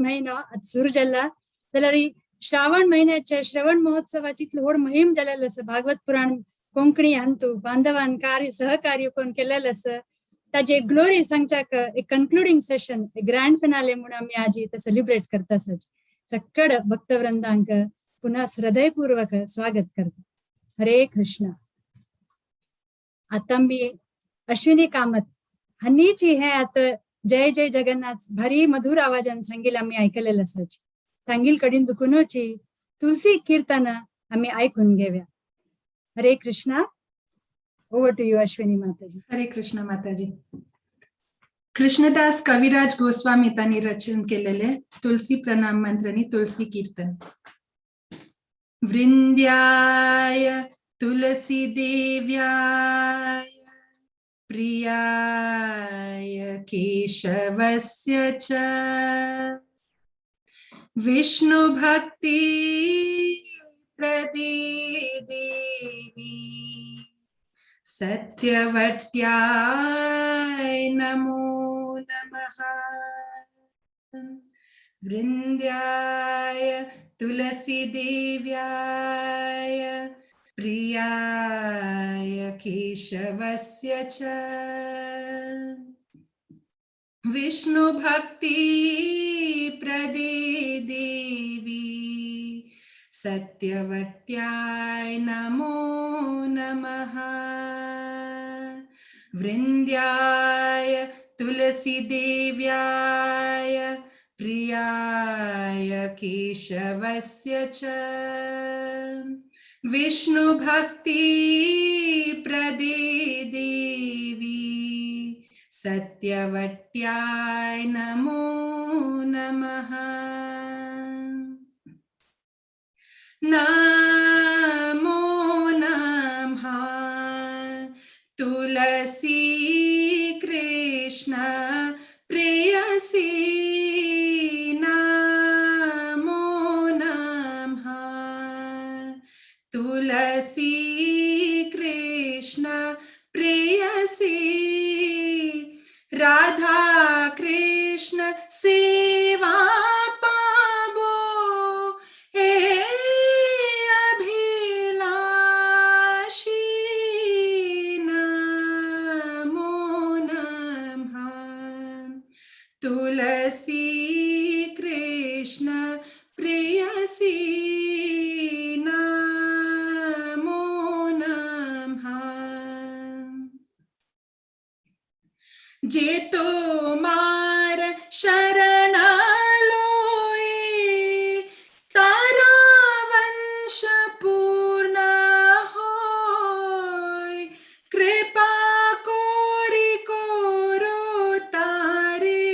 म्हयनो आतां सुरू जाला जाल्यार श्रावण महिन्याच्या श्रवण महोत्सवाची इतली व्हड मोहीम जालेली आसा. भागवत पुराण कोंकणी हांतू बांधवान कार्य सहकार्य करून केलेलं आसा. ताजे ग्लोरी सांगच्याक एक कन्क्लुडिंग सेशन, एक ग्रँड फिनाले म्हणून आमी आज इथं सेलिब्रेट करता. सगळ भक्तवृंदांक पुन्हा हृदयपूर्वक स्वागत करता. हरे कृष्ण. आता मी अश्विनी कामत हांची हे आता जय जय जगन्नाथ भारी मधुर आवाजान सांगील आम्ही ऐकलेलं असाची. तांगील कडीन दुकुनोची तुलसी कीर्तन आम्ही ऐकून घेऊया. Hare Krishna. Over to you Ashwini Mataji. Hare Krishna Mataji. Krishnadas Kaviraj Goswami त्यांनी रचन केलेले तुलसी प्रणाम मंत्र आणि तुलसी कीर्तन. वृंद्याय तुलसी देव्याय प्रियाय केशवस्य च विष्णु भक्ति प्रदे देवी सत्यवत्याय नमो नमः. वृन्द्याय तुलसीदेव्याय प्रियाय केशवस्य च विष्णुभक्ति प्रदे देवी सत्यवत्याय नमो नमः. वृन्द्याय तुलसीदेव्याय प्रियाय केशवस्य च विष्णुभक्ति प्रदे देवी सत्यवत्याय नमो नमः. नमो नमः तुलसी कृष्ण प्रेयसी. नमो नमः तुलसी कृष्ण प्रेयसी. राधा कृष्ण सेवा पाबो हे अभिलाषी. नमो नमः तुलसी कृष्ण प्रेयसी. नमो नमः. जे तोमार शरण लोई तारा वंश पूर्ण होय. कृपा कोरी कोरो तारे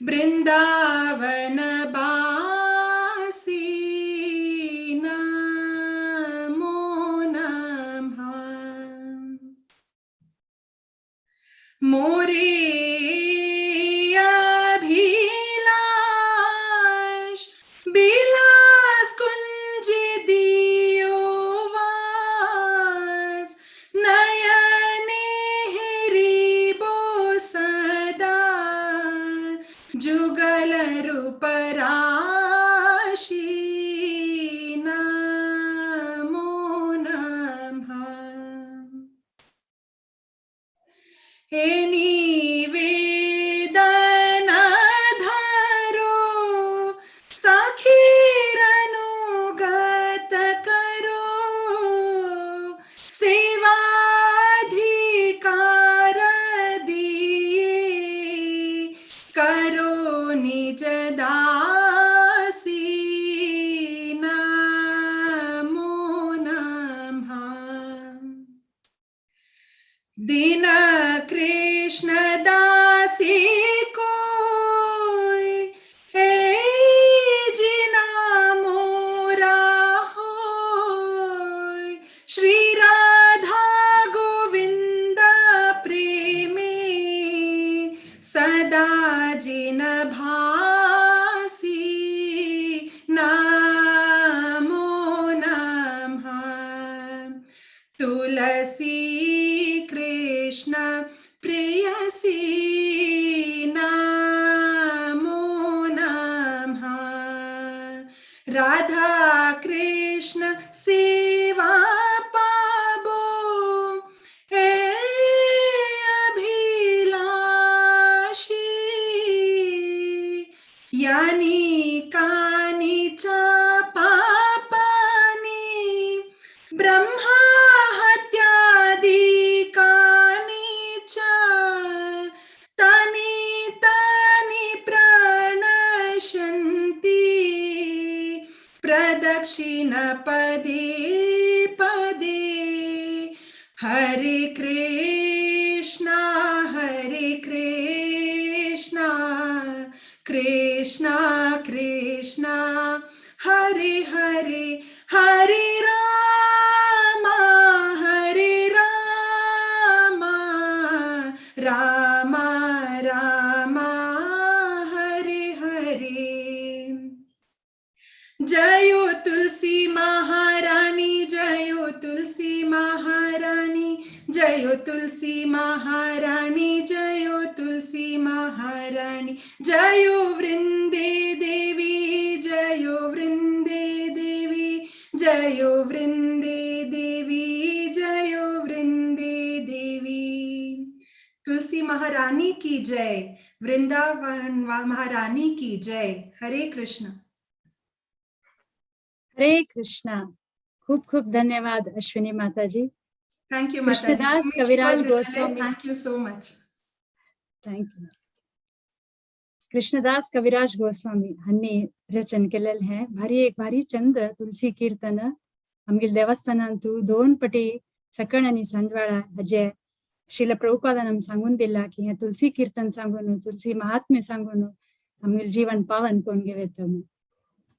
वृंदावन बासी. नमो नमः. मोरे अभिलाष बिलास कुंज दियो वास. नयने हरिबो सदा जुगल रूप राशि. नमो नमः. हे निवेदन धरो सखीरनुगत करो. सेवाधिकार दिए करो निज दासी. नमो नमः. दीन कृष्ण दासी कोई हे जिना मोरा होय. श्री राधा गोविंद प्रेमी सदा जिन भासी. राधा कृष्ण सेवा पाबो हे अभिलाषी। यानी कानीच्या पापानी ब्रह्मा हत्यादी कानीच्या तानी तानी प्रणश्यन्ति प्रदक्षिण पदे पदे। हरे कृष्णा हरे कृष्णा कृष्णा कृष्णा हरे हरे, हरे राम हरे राम राम राम हरे हरे। जयो तुलसी महारानी, जयो तुलसी महारानी, जयो तुलसी महारानी, जयो तुलसी महारानी, जयो वृंदे देवी, जयो वृंदे देवी, जयो वृंदे देवी, जयो वृंदे देवी। तुलसी महारानी की जय, वृंदावन महारानी की जय। हरे कृष्ण। हरे कृष्णा। खूप खूप धन्यवाद अश्विनी माताजी। Thank you माताजी। कृष्णदास कविराज Goswami. Thank you so much. Thank you. Krishnadas Kaviraj Goswami हांणी रचन केलेले हे भारी एक भारी चंद तुलसी कीर्तन आमगेले देवस्थानांतु दोन पटी सकाळ आनी सांजवेळा हाजे श्रील प्रभुपादान आमकां सांगून दिला की हे तुलसी कीर्तन सांगून तुलसी महात्म्य सांगून आमगेले जीवन पावन करून घेवं म्हणून।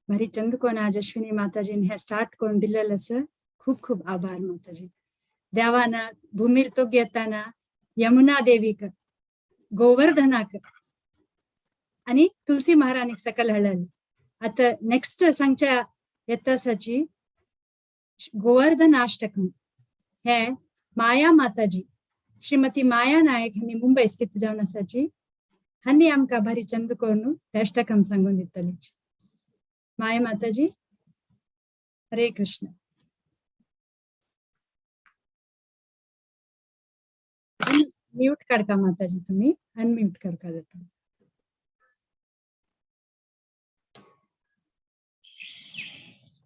भारी चंद कोण आज अश्विनी माताजीन हे स्टार्ट करून दिलेलं आसा। खूप खूप आभार माताजी। देवाना भूमीर तो घेताना यमुना देवीक गोवर्धनाक आणि तुलसी महाराणीक सकल हळल। आता नेक्स्ट सांगच्या येतासाची गोवर्धनाष्टकम हे माया माताजी श्रीमती माया नायक हांणी मुंबई स्थित जावन आसाची हांणी आमकां भारी चंद करून ते अष्टकम सांगून दितली। माया माताजी हरे कृष्ण। म्यूट करका माताजी, तुम्ही अनम्यूट करका जाता।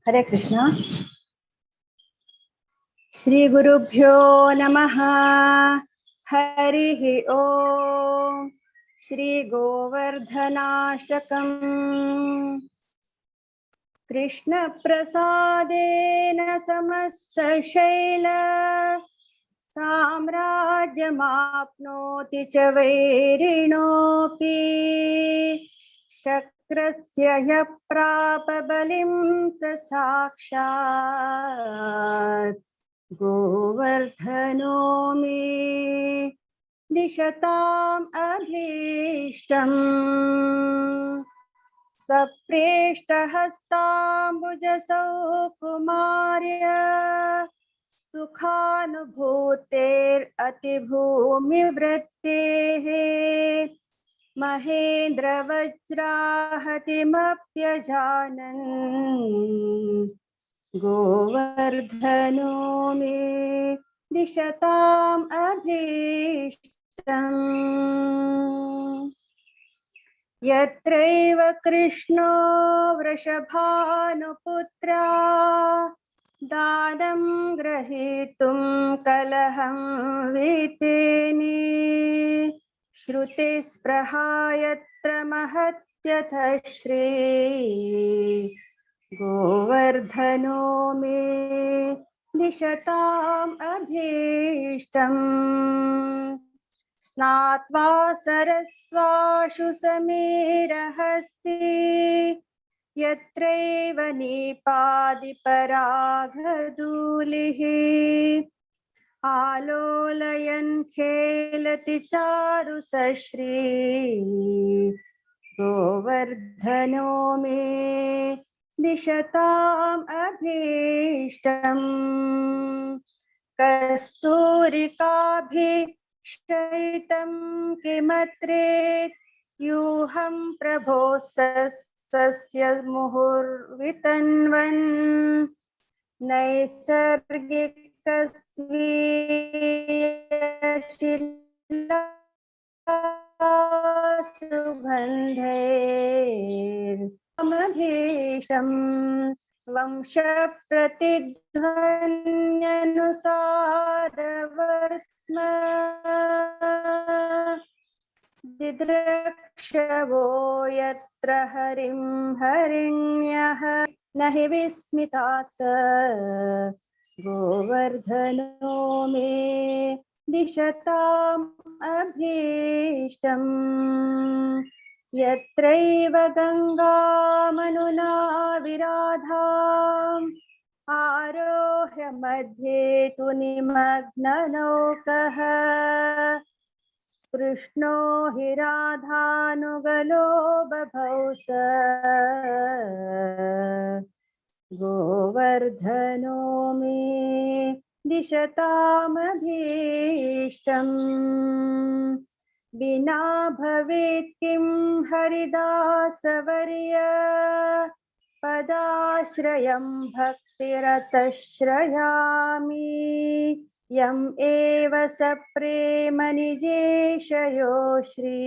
हरे कृष्णा। श्री गुरुभ्यो नमः। हरिः ओम। श्री गोवर्धनाष्टकम्। कृष्ण प्रसादेन समस्तशैल साम्राज्यमाप्नोति च वैरिणोऽपि शक्रस्य ह्यः प्राप बलिं स साक्षात् गोवर्धनो मे दिशताम् अभीष्टम्। स्वप्रेष्ठहस्ताम्बुजसौकुमार्य सुखानुभूतेरतिभूमिवृत्तेः महेन्द्रवज्राहतिमप्यजानन् गोवर्धनो मे दिशताम् अभीष्टम्। यत्रैव कृष्णो वृषभानुपुत्रा दानं ग्रहीतुं कलहं वितेने श्रुतिस्पृहा यत्र महत्यथ श्री गोवर्धनो मे दिशताम् अभीष्टम्। स्नात्वा सरस्वाशु समीरहस्ति यत्रैव नीपादिपरागधूलिः आलोलयन् खेलति चारु सश्री गोवर्धनो मे दिशताम् अभीष्टम्। कस्तूरिकाभिषयितं किमत्रेत् यूहं प्रभो सस्य मुहुर्वितन्वन् नैसर्गिकस्वीयशिला सुगन्धैर्मभीषं वंशप्रतिध्वन्यनुसारवर्त्म दिद्रक्षवो यत्र हरिं हरिण्यः न हि विस्मितास गोवर्धनो मे दिशताम् अभीष्टम् यत्रैव गङ्गामनुना विराधाम् आरोह्य मध्ये तु निमग्ननौकः कृष्णो हि राधानुगलो बभौ स गोवर्धनो मे दिशतामभीष्टम् विना भवेत् किं हरिदासवर्य पदाश्रयं भक्तिरतश्रयामि यम् एव सप्रेमनिजेशयो श्री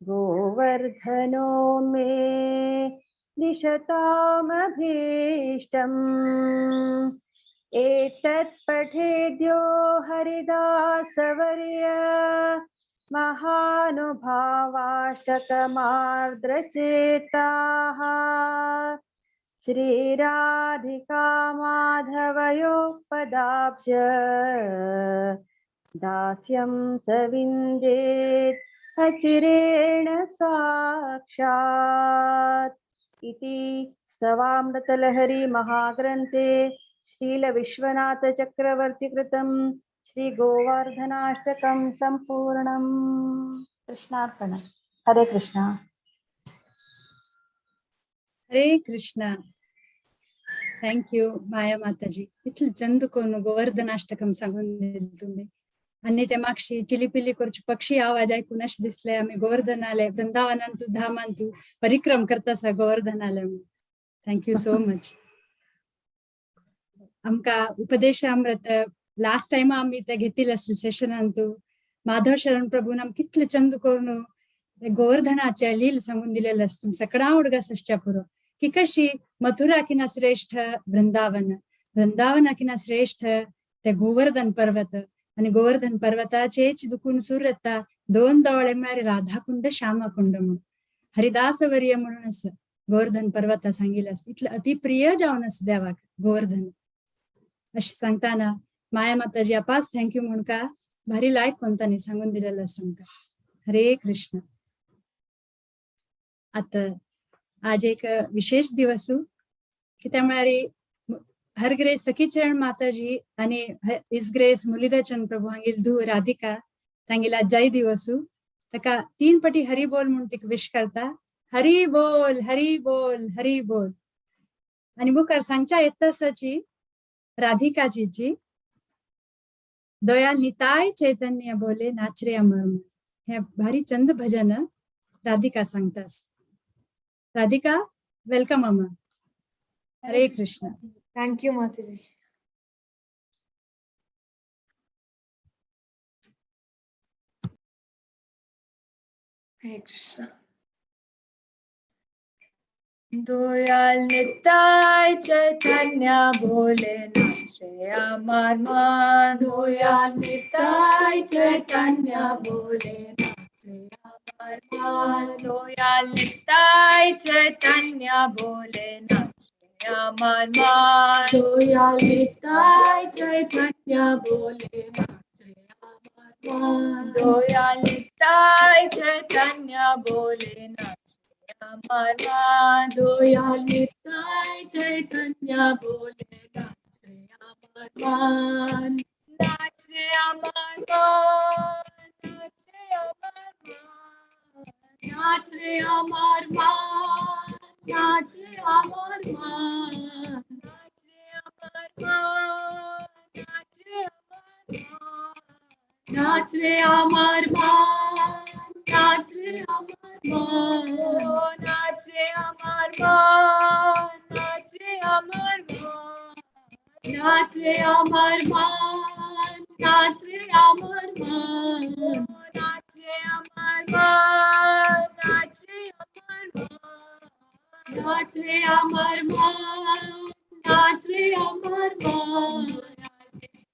गोवर्धनो मे दिशतामभीष्टम् एतत् पठेद्यो हरिदासवर्य महानुभावाष्टकमार्द्रचेताः श्रीराधिका माधवयो पदाब्ज दास्यं सविन्देत् अचिरेण साक्षात् इति स्तवामृतलहरी महाग्रन्थे श्रील विश्वनाथ चक्रवर्ती कृतं श्री गोवर्धनाष्टकं संपूर्णं। कृष्णार्पण। हरे कृष्णा। हरे कृष्णा। Thank you माया माताजी। इतले चंद कोण गोवर्धनाष्टकम सांगून दिले तुम्ही आणि ते मागशी चिलीपिली करचे पक्षी आवाज ऐकून अशें दिसले आमी गोवर्धनाले वृंदावनांतू धामांतू परिक्रम करता आसा गोवर्धनाले म्हणून। Thank you so much. आमकां उपदेशामृत लास्ट टायम आमी ते घेतिल्लें आसलें सेशनांतू माधव शरण प्रभून आमकां कितले चंद करून गोवर्धनाचे लील सांगून दिलेलें आसा। तुम सगळ्यां उडगास आसच्या पुरो की कशी मथुरा किना श्रेष्ठ वृंदावन, वृंदावना किना श्रेष्ठ ते गोवर्धन पर्वत आणि गोवर्धन पर्वताचेच दुखून सूर येता दोन दोळे म्हळ्यार राधाकुंड श्यामाकुंड म्हणून हरिदासवर्य म्हणून आसा गोवर्धन पर्वता सांगिल्लें आसा। इतलें अतिप्रिय जावन आसा देवाक गोवर्धन अशें सांगताना माया माताजी अपास thank you म्हूण का भारी लायक कोणतानी सांगून दिलेलं आसा आमकां। हरे कृष्ण। आतां आज एक विशेष दिवस कित्याक म्हळ्यार हर ग्रेस सखीचरण माताजी आणि his grace मुरलीधरचंद प्रभू हांगेली धूव राधिका तांगेला जय दिवस। ताका तीन पटी हरी बोल म्हूण तिका विश करता। हरी बोल हरी बोल हरी बोल। आणि मुखार सांगच्या येतासाची राधिकाजीची दयाल निताय चैतन्य बोले नाचरे अमर हे भारी चंद भजन Radhika सांगतास। Radhika welcome Amar. Hare Krishna. Thank you Mataji. Hare Krishna. Dayal Nitai Chaitanya बोले नाचे अमर मान। दयाल निताय चैतन्य बोले नाचे अमर मान। दयाल निताय चैतन्य बोले नाचे अमर मान। दयाल निताय चैतन्य बोले नाचे अमर मान। दयाल निताय चैतन्य बोले नाचे अमर मान। दयाल निताय चैतन्य बोले नाचे अमर मान। नाचे अमर मान नाचे अमर मान नाच रे अमर मान नाच रे अमर मान नाच रे अमर मान नाच रे अमर मान नाच रे अमर मान नाच रे अमर मान। মা, নাচ রে আমার মা, নাচ রে আমার মা, নাচ রে আমার মা, নাচ রে আমার মা, নাচ রে আমার মা, নাচ রে আমার মা, নাচ রে আমার মা।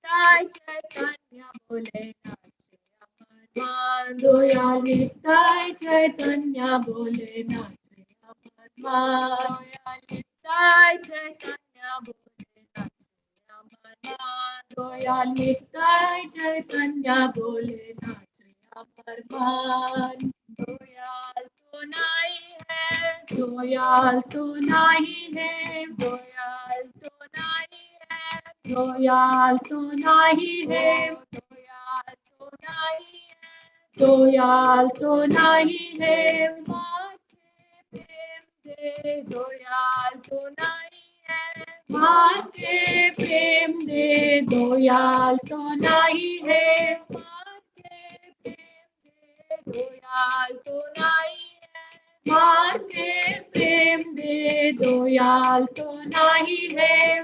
তাই চৈতন্য বলে নাচ রে আমার মা, দয়াল তাই চৈতন্য বলে নাচ রে আমার মা, দয়াল তাই চৈতন্য বলে নাচ রে আমার মা, দয়াল তাই চৈতন্য বলে নাচ রে আমার মা। দয়াল তো নাই হ্যায়, দয়াল তো নাই হ্যায়, দয়াল তো নাই হ্যায়, দয়াল তো নাই হ্যায়, দয়াল তো নাই হ্যায়, দয়াল তো নাই হ্যায়, মাকে প্রেম দে দয়াল তো নাই হ্যায়, মাকে প্রেম দে দয়াল তো নাই হ্যায়, মাকে প্রেম দে দয়াল তো নাই হ্যায়, মাকে প্রেম দে দয়াল তো নাই হ্যায়,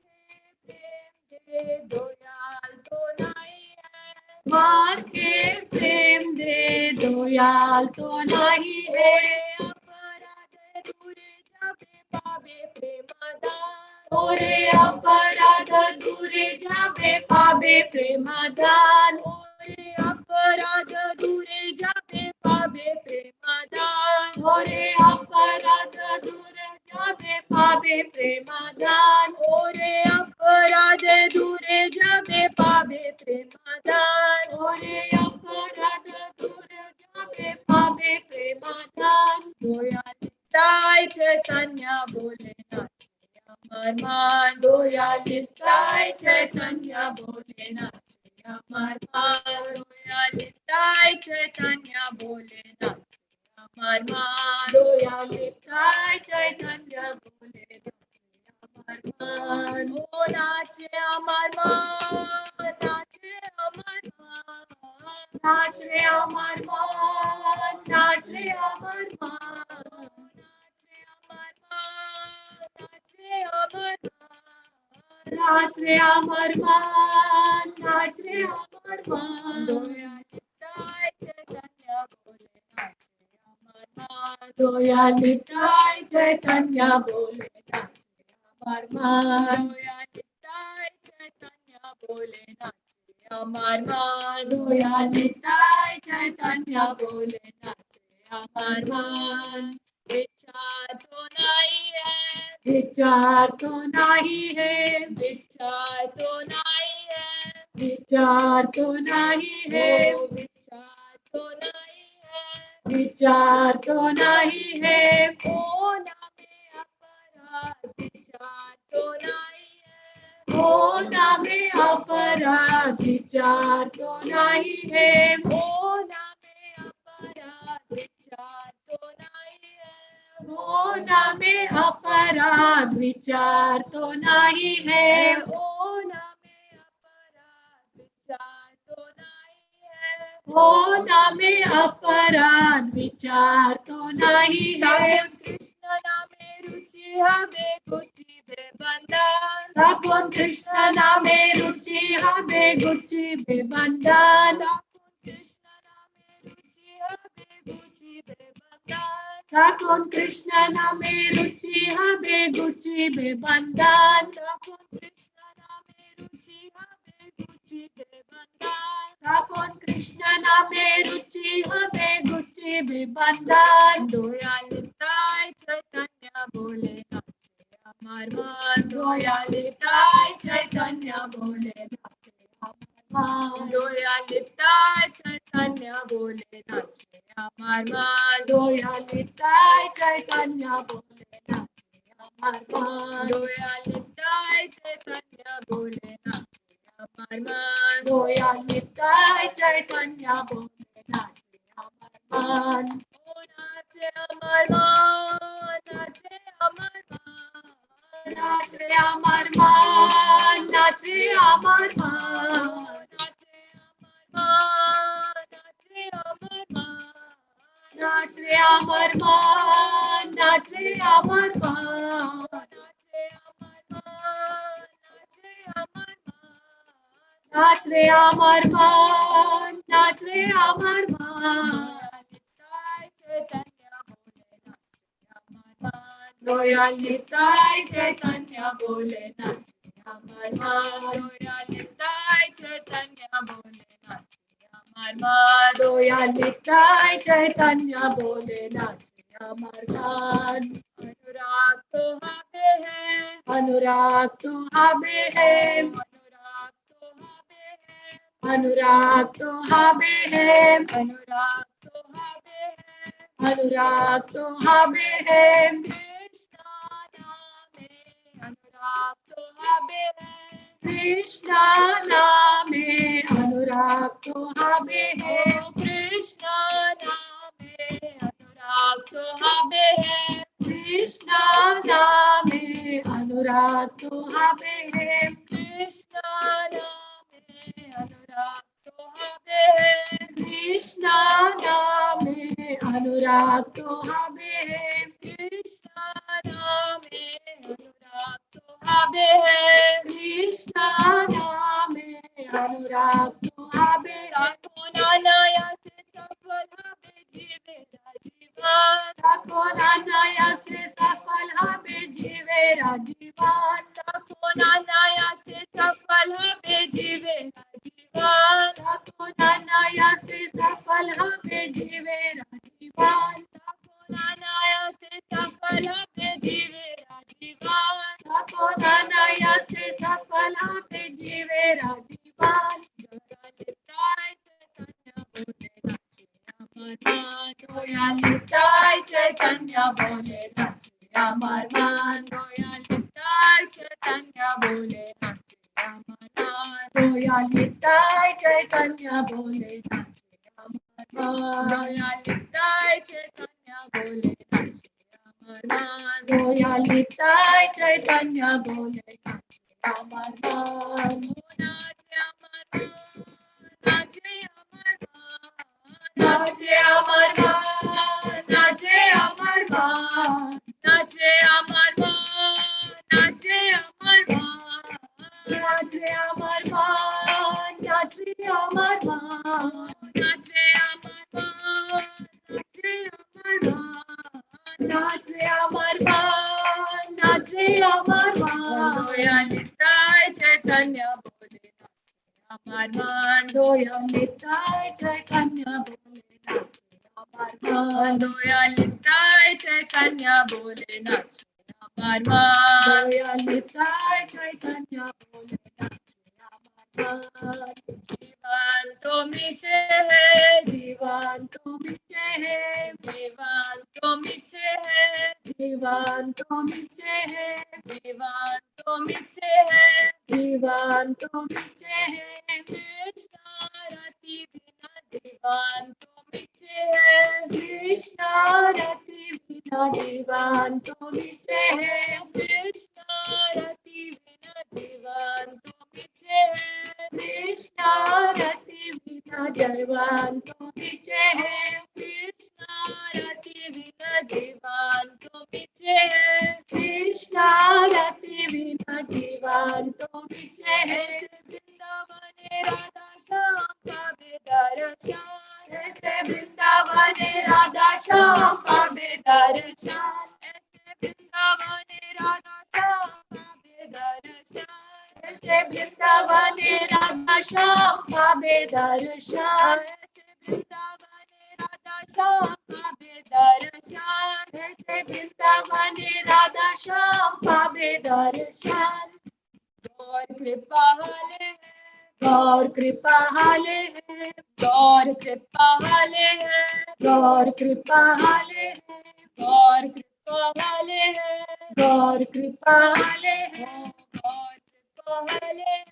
মাকে প্রেম দে দয়াল তো নাই হ্যায়, মাকে প্রেম দে দয়াল তো নাই হ্যায়। অপরাধ দূরে যাবে পাবে প্রেমাদান, ওরে অপরাধ দূরে যাবে পাবে প্রেমাদান, ওরে অপরাধ দূরে যাবে পাবে প্রেমাদান, ওরে অপরাধ দূরে যাবে পাবে প্রেমাদান, ওরে অপরাধ দূরে যাবে পাবে প্রেমাদান, ওরে অপরাধ দূরে যাবে পাবে প্রেমাদান। দয়াল তাই চৈতন্য বলে নাচে আমার মা, দয়াল তাই চৈতন্য বলে নাচে আমার মা, দয়াল তাই চৈতন্য বলে নাচে আমার মা, দয়াল তাই চৈতন্য বলে নাচে আমার মা। ও নাচে আমার মা, নাচে আমার মা, নাচ রে আমার মা, নাচ রে আমার মা, নাচে আমার মা, নাচে আমার মা, নাচ রে আমার মা, নাচ রে আমার মা। দয়াল তাই চৈতন্য বলে নাচে আমার মা, দয়াল তাই চৈতন্য বলে নাচে আমার মা, দয়াল তাই চৈতন্য বলে নাচে আমার মা, দয়াল তাই চৈতন্য বলে নাচে আমার মা। ইচ্ছা তো নাই হ্যায়, বিচার তো নাই হ্যায়, বিচার তো নাই হ্যায়, বিচার তো নাই হ্যায়, বিচার তো নাই হ্যায়, বিচার তো নাই হ্যায়, ও নামে অপরাধ বিচার তো নাই হ্যায়, ও নামে অপরাধ বিচার তো নাই হ্যায়, ও নামে অপরাধ বিচার তো নাই হ্যায়, ও নামে অপরাধ বিচার তো নাই হ্যায়, ও নামে অপরাধ বিচার তো নাই হ্যায়, ও নামে অপরাধ বিচার তো নাই হ্যায়। কৃষ্ণ নামে রুচি হবে গুচিবে বন্ধন, তখন কৃষ্ণ নামে রুচি হবে গুচিবে বন্ধন, তখন কৃষ্ণ নামে রুচি হবে গুচিবে বন্ধন, তখন কৃষ্ণ নামে রুচি হবে গুচিবে বন্ধন, তখন কৃষ্ণ নামে রুচি হবে গুচিবে বন্ধন, তখন কৃষ্ণ নামে রুচি হবে গুচিবে বন্ধন। দয়াল তাই চৈতন্য বলে নাচে আমার মা, দয়াল তাই চৈতন্য বলে নাচে আমার মা, দয়াল তাই চৈতন্য বলে নাচে আমার মা, দয়াল তাই চৈতন্য বলে নাচে আমার মা, দয়াল তাই চৈতন্য বলে নাচে আমার মা, দয়াল তাই চৈতন্য বলে নাচে আমার মা। ও নাচে আমার মা, নাচে আমার মা, নাচ রে আমার মা, নাচ রে আমার মা, নাচে আমার মা, নাচে আমার মা, নাচ রে আমার মা, নাচ রে আমার মা, নাচে আমার মা, নাচে আমার মা, নাচ রে আমার মা, নাচ রে আমার মা। দয়াল চৈতন্য বলে নাচে আমার মা, দয়াল নিতাই চৈতন্য বলে নাচে আমার মা, দয়াল নিতাই চৈতন্য বলে নাচে আমার মা, দয়াল নিতাই চৈতন্য বলে নাচে আমার গান। অনুরাগ তো হবে হ্যাঁ, অনুরাগ তো হবে হে, অনুরাগ তো হবে হ্যাঁ, অনুরাগ তো হবে হে, অনুরাগ তো হবে হ্যাঁ, অনুরাগ তো হবে হে, কৃষ্ণ নামে অনুরাগ তো হবে হ্যাঁ, কৃষ্ণ নামে অনুরাগ তো হবে হে, কৃষ্ণ নামে অনুরাগ তো হবে হ্যাঁ, কৃষ্ণ নামে অনুরাগ তো হবে হে, কৃষ্ণ নামে অনুরাগ তো হবে হ্যাঁ, কৃষ্ণ নামে অনুরাগ তো হবে হে, কৃষ্ণ নামে অনুরাগ তো হবে হ্যাঁ, কৃষ্ণ নামে অনুরাগ তো হবে হে, তখন অনায়াসে সফল হবে জীবের জীবন, তখন অনায়াসে সফল হবে জীবের জীবন, তখন অনায়াসে সফল হবে জীবের জীবন, তখন অনায়াসে সফল হবে জীবের জীবন, তখন অনায়াসে সফল হবে জীবের জীবন, তখন অনায়াসে সফল হবে জীবের জীবন। দয়াল নিতাই চৈতন্য বলে নাচে আমার মান, দয়াল নিতাই চৈতন্য বলে নাচে আমার মান, দয়াল নিতাই চৈতন্য বলে নাচে আমার মান, দয়াল নিতাই চৈতন্য বলে নাচে আমার মান, দয়াল নিতাই চৈতন্য বলে নাচে আমার মান। নাচে আমার মান, নাচে আমার মান, নাচে আমার মান, নাচে আমার মান, নাচে আমার মান, নাচে আমার মান, নাচে আমার মান, নাচে আমার মান, নাচে আমার মান, নাচে আমার মান, নাচে আমার মান, নাচে আমার মান। দয়াল নিতাই চৈতন্য বলে আমার মান, দয়াল নিতাই চৈতন্য বলে নাচে আমার মান, দয়াল নিতাই চৈতন্য বলে নাচে আমার মান। দয়াল নিতাই চৈতন্য বলে নাচে আমার মান। জীবন তো মিছে হে, জীবন তো মিছে হে, জীবন তো মিছে হে, জীবন তো মিছে হে, জীবন তো মিছে হে, জীবন তো মিছে হে, কৃষ্ণ রতি বিনা জীবন তো মিছে হে, কৃষ্ণ রতি বিনা জীবন তো মিছে হে, কৃষ্ণ রতি বিনা জীবন তো মিছে হে, কৃষ্ণ রতি বিনা জীবন তো মিছে হে, কৃষ্ণ রতি বিনা জীবন তো মিছে হে, কৃষ্ণ রতি বিনা জীবন তো মিছে হে, ऐसे বৃন্দাবনে রাধা শ্যাম পাবে দর্শন, ऐसे বৃন্দাবনে রাধা শ্যাম পাবে দর্শন, ऐसे বৃন্দাবনে রাধা শ্যাম পাবে দর্শন, ऐसे বৃন্দাবনে রাধা শ্যাম পাবে দর্শন, ऐसे বৃন্দাবনে রাধা শ্যাম পাবে দর্শন, ऐसे বৃন্দাবনে রাধা শ্যাম পাবে দর্শন। গৌর কৃপা হলে गौर कृपा हाले है, गौर कृपा हले है, गौर कृपा हाले है, गौर कृपा हले है, गौर कृपा हाले है, गौर कृपा हले है,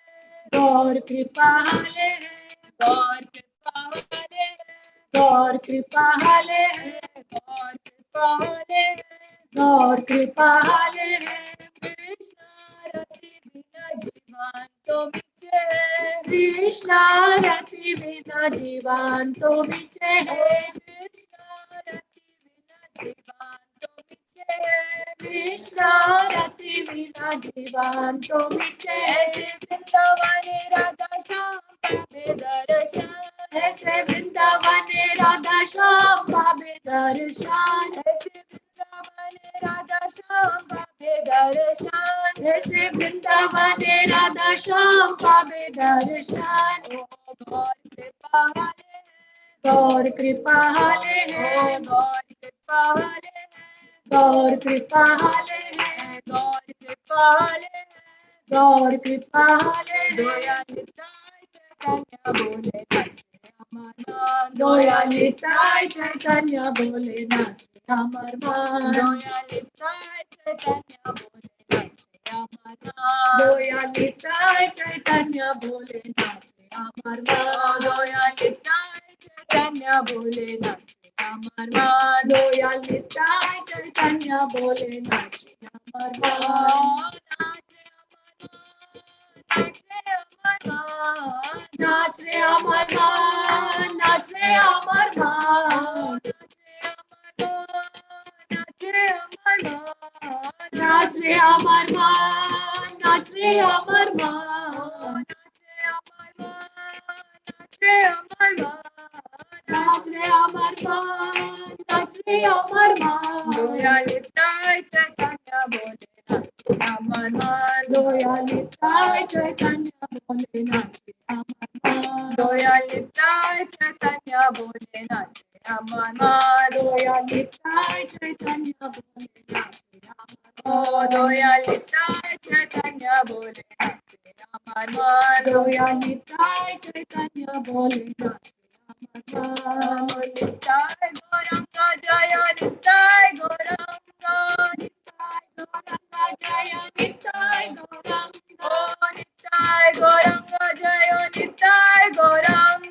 गौर कृपा हाले है, गौर कृपा हले है, गौर कृपा हाले है, गौर कृपा हले है, गौर कृपा हाले है। कृष्ण रति बिना जीवन तो मिचे है, कृष्ण रति बिना जीवन तो मिचे है, कृष्ण रति बिना जीवन तो मिचे है, कृष्ण राती विना जीवन तुमचे। ऐसे वृंदावने राधा श्याम पावे दर्शन। ऐसे वृंदावने राधा श्याम पावे दर्शन। ऐसे वृंदावने राधा श्याम पावे दर्शन। ऐसे वृंदावने राधा श्याम पावे दर्शन। ओ गौर कृपा वाले हैं, गौर कृपा हाले ओ है, गौर कृपा वाले हैं, गौर कृपा हाले है, गौर कृपा वाले हैं। गौर कृपा हाले है। दयाल निताय चैतन्य बोले नाचे अमर मान। दयाल निताय चैतन्य बोले नाचे अमर मान। दयाल निताय चैतन्य बोले नाचे अमर मान। दयाल निताय चैतन्य बोले नाचे अमर मान। दयाल निताय चैतन्य बोले नाचे अमर मान। दयाल निताय चैतन्य बोले नाचे अमर मान। नाचे अमर मान, नाचे अमर मान, नाच रे अमर मान, नाच रे अमर मान। नाचे अमर मान, नाचे अमर मान, नाच रे अमर मान, नाच रे अमर मान। नाच रे अमर मान, नाच रे अमर मान। दयाल निताय चैतन्य बोले नाचे अमर मान। दयाल निताय चैतन्य बोले नाचे अमर मान। दयाल निताय चैतन्य बोले नाचे अमर मान। दयाल निताय चैतन्य बोले नाचे अमर ओ मान। दयाल निताय चैतन्य बोले नाचे अमर मान। दयाल निताय चैतन्य बोले नाचे अमर मान। निताय गौरंग जय निताय गौरंग, निताय गौरंग जय निताय गौरंग। ओ निताय गौरंग जय निताय गौरंग,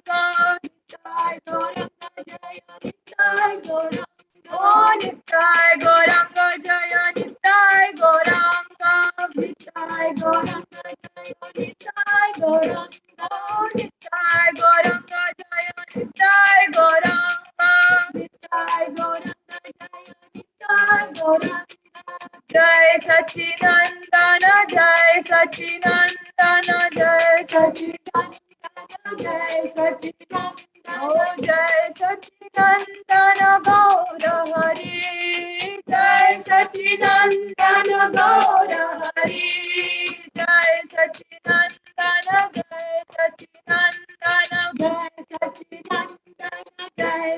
निताय गौरंग जय निताय गौरंग। ओ निताय गौरंग जय निताय गौरंग, निताय गौरंग जय निताय गौरंग। ओ निताय गौरंग जय निताय गौरंग, निताय गौरंग जय निताय गौरंग। जय सच्चिनंदन जय सच्चिनंदन जय सच्चिदानंद जय सच्चिदानंद। ओ जय सच्चिनंदन गौर हरि, जय सच्चिदानंदन गौर हरि। जय सच्चिनंदन जय सच्चिनंदन, जय सच्चिदानंदन जय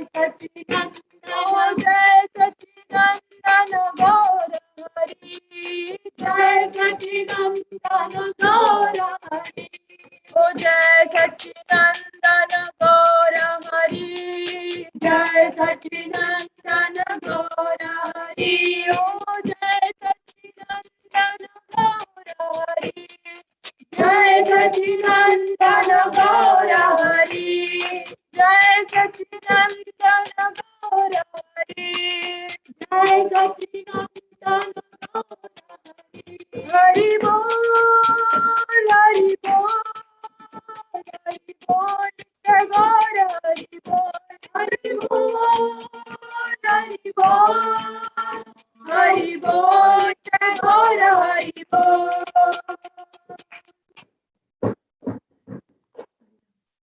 ओ सच्चिदानंदन। जय सच्चिनंदन गौर हरि, जय सच्चिदानंदन गौर हरि। ओ जय सच्चिनंदन गौर हरि, जय सच्चिदानंदन गौर हरि। ओ जय सच्चिनंदन गौर हरि, जय सच्चिदानंदन गौर हरि। जय सच्चिनंदन गौर हरि, जय सच्चिदानंदन गौर हरि। हरि बोल हरि बोल हरि बोल जय गौर हरि बोल, हरि बोल हरि बोल हरि बोल जय गौर हरि बोल।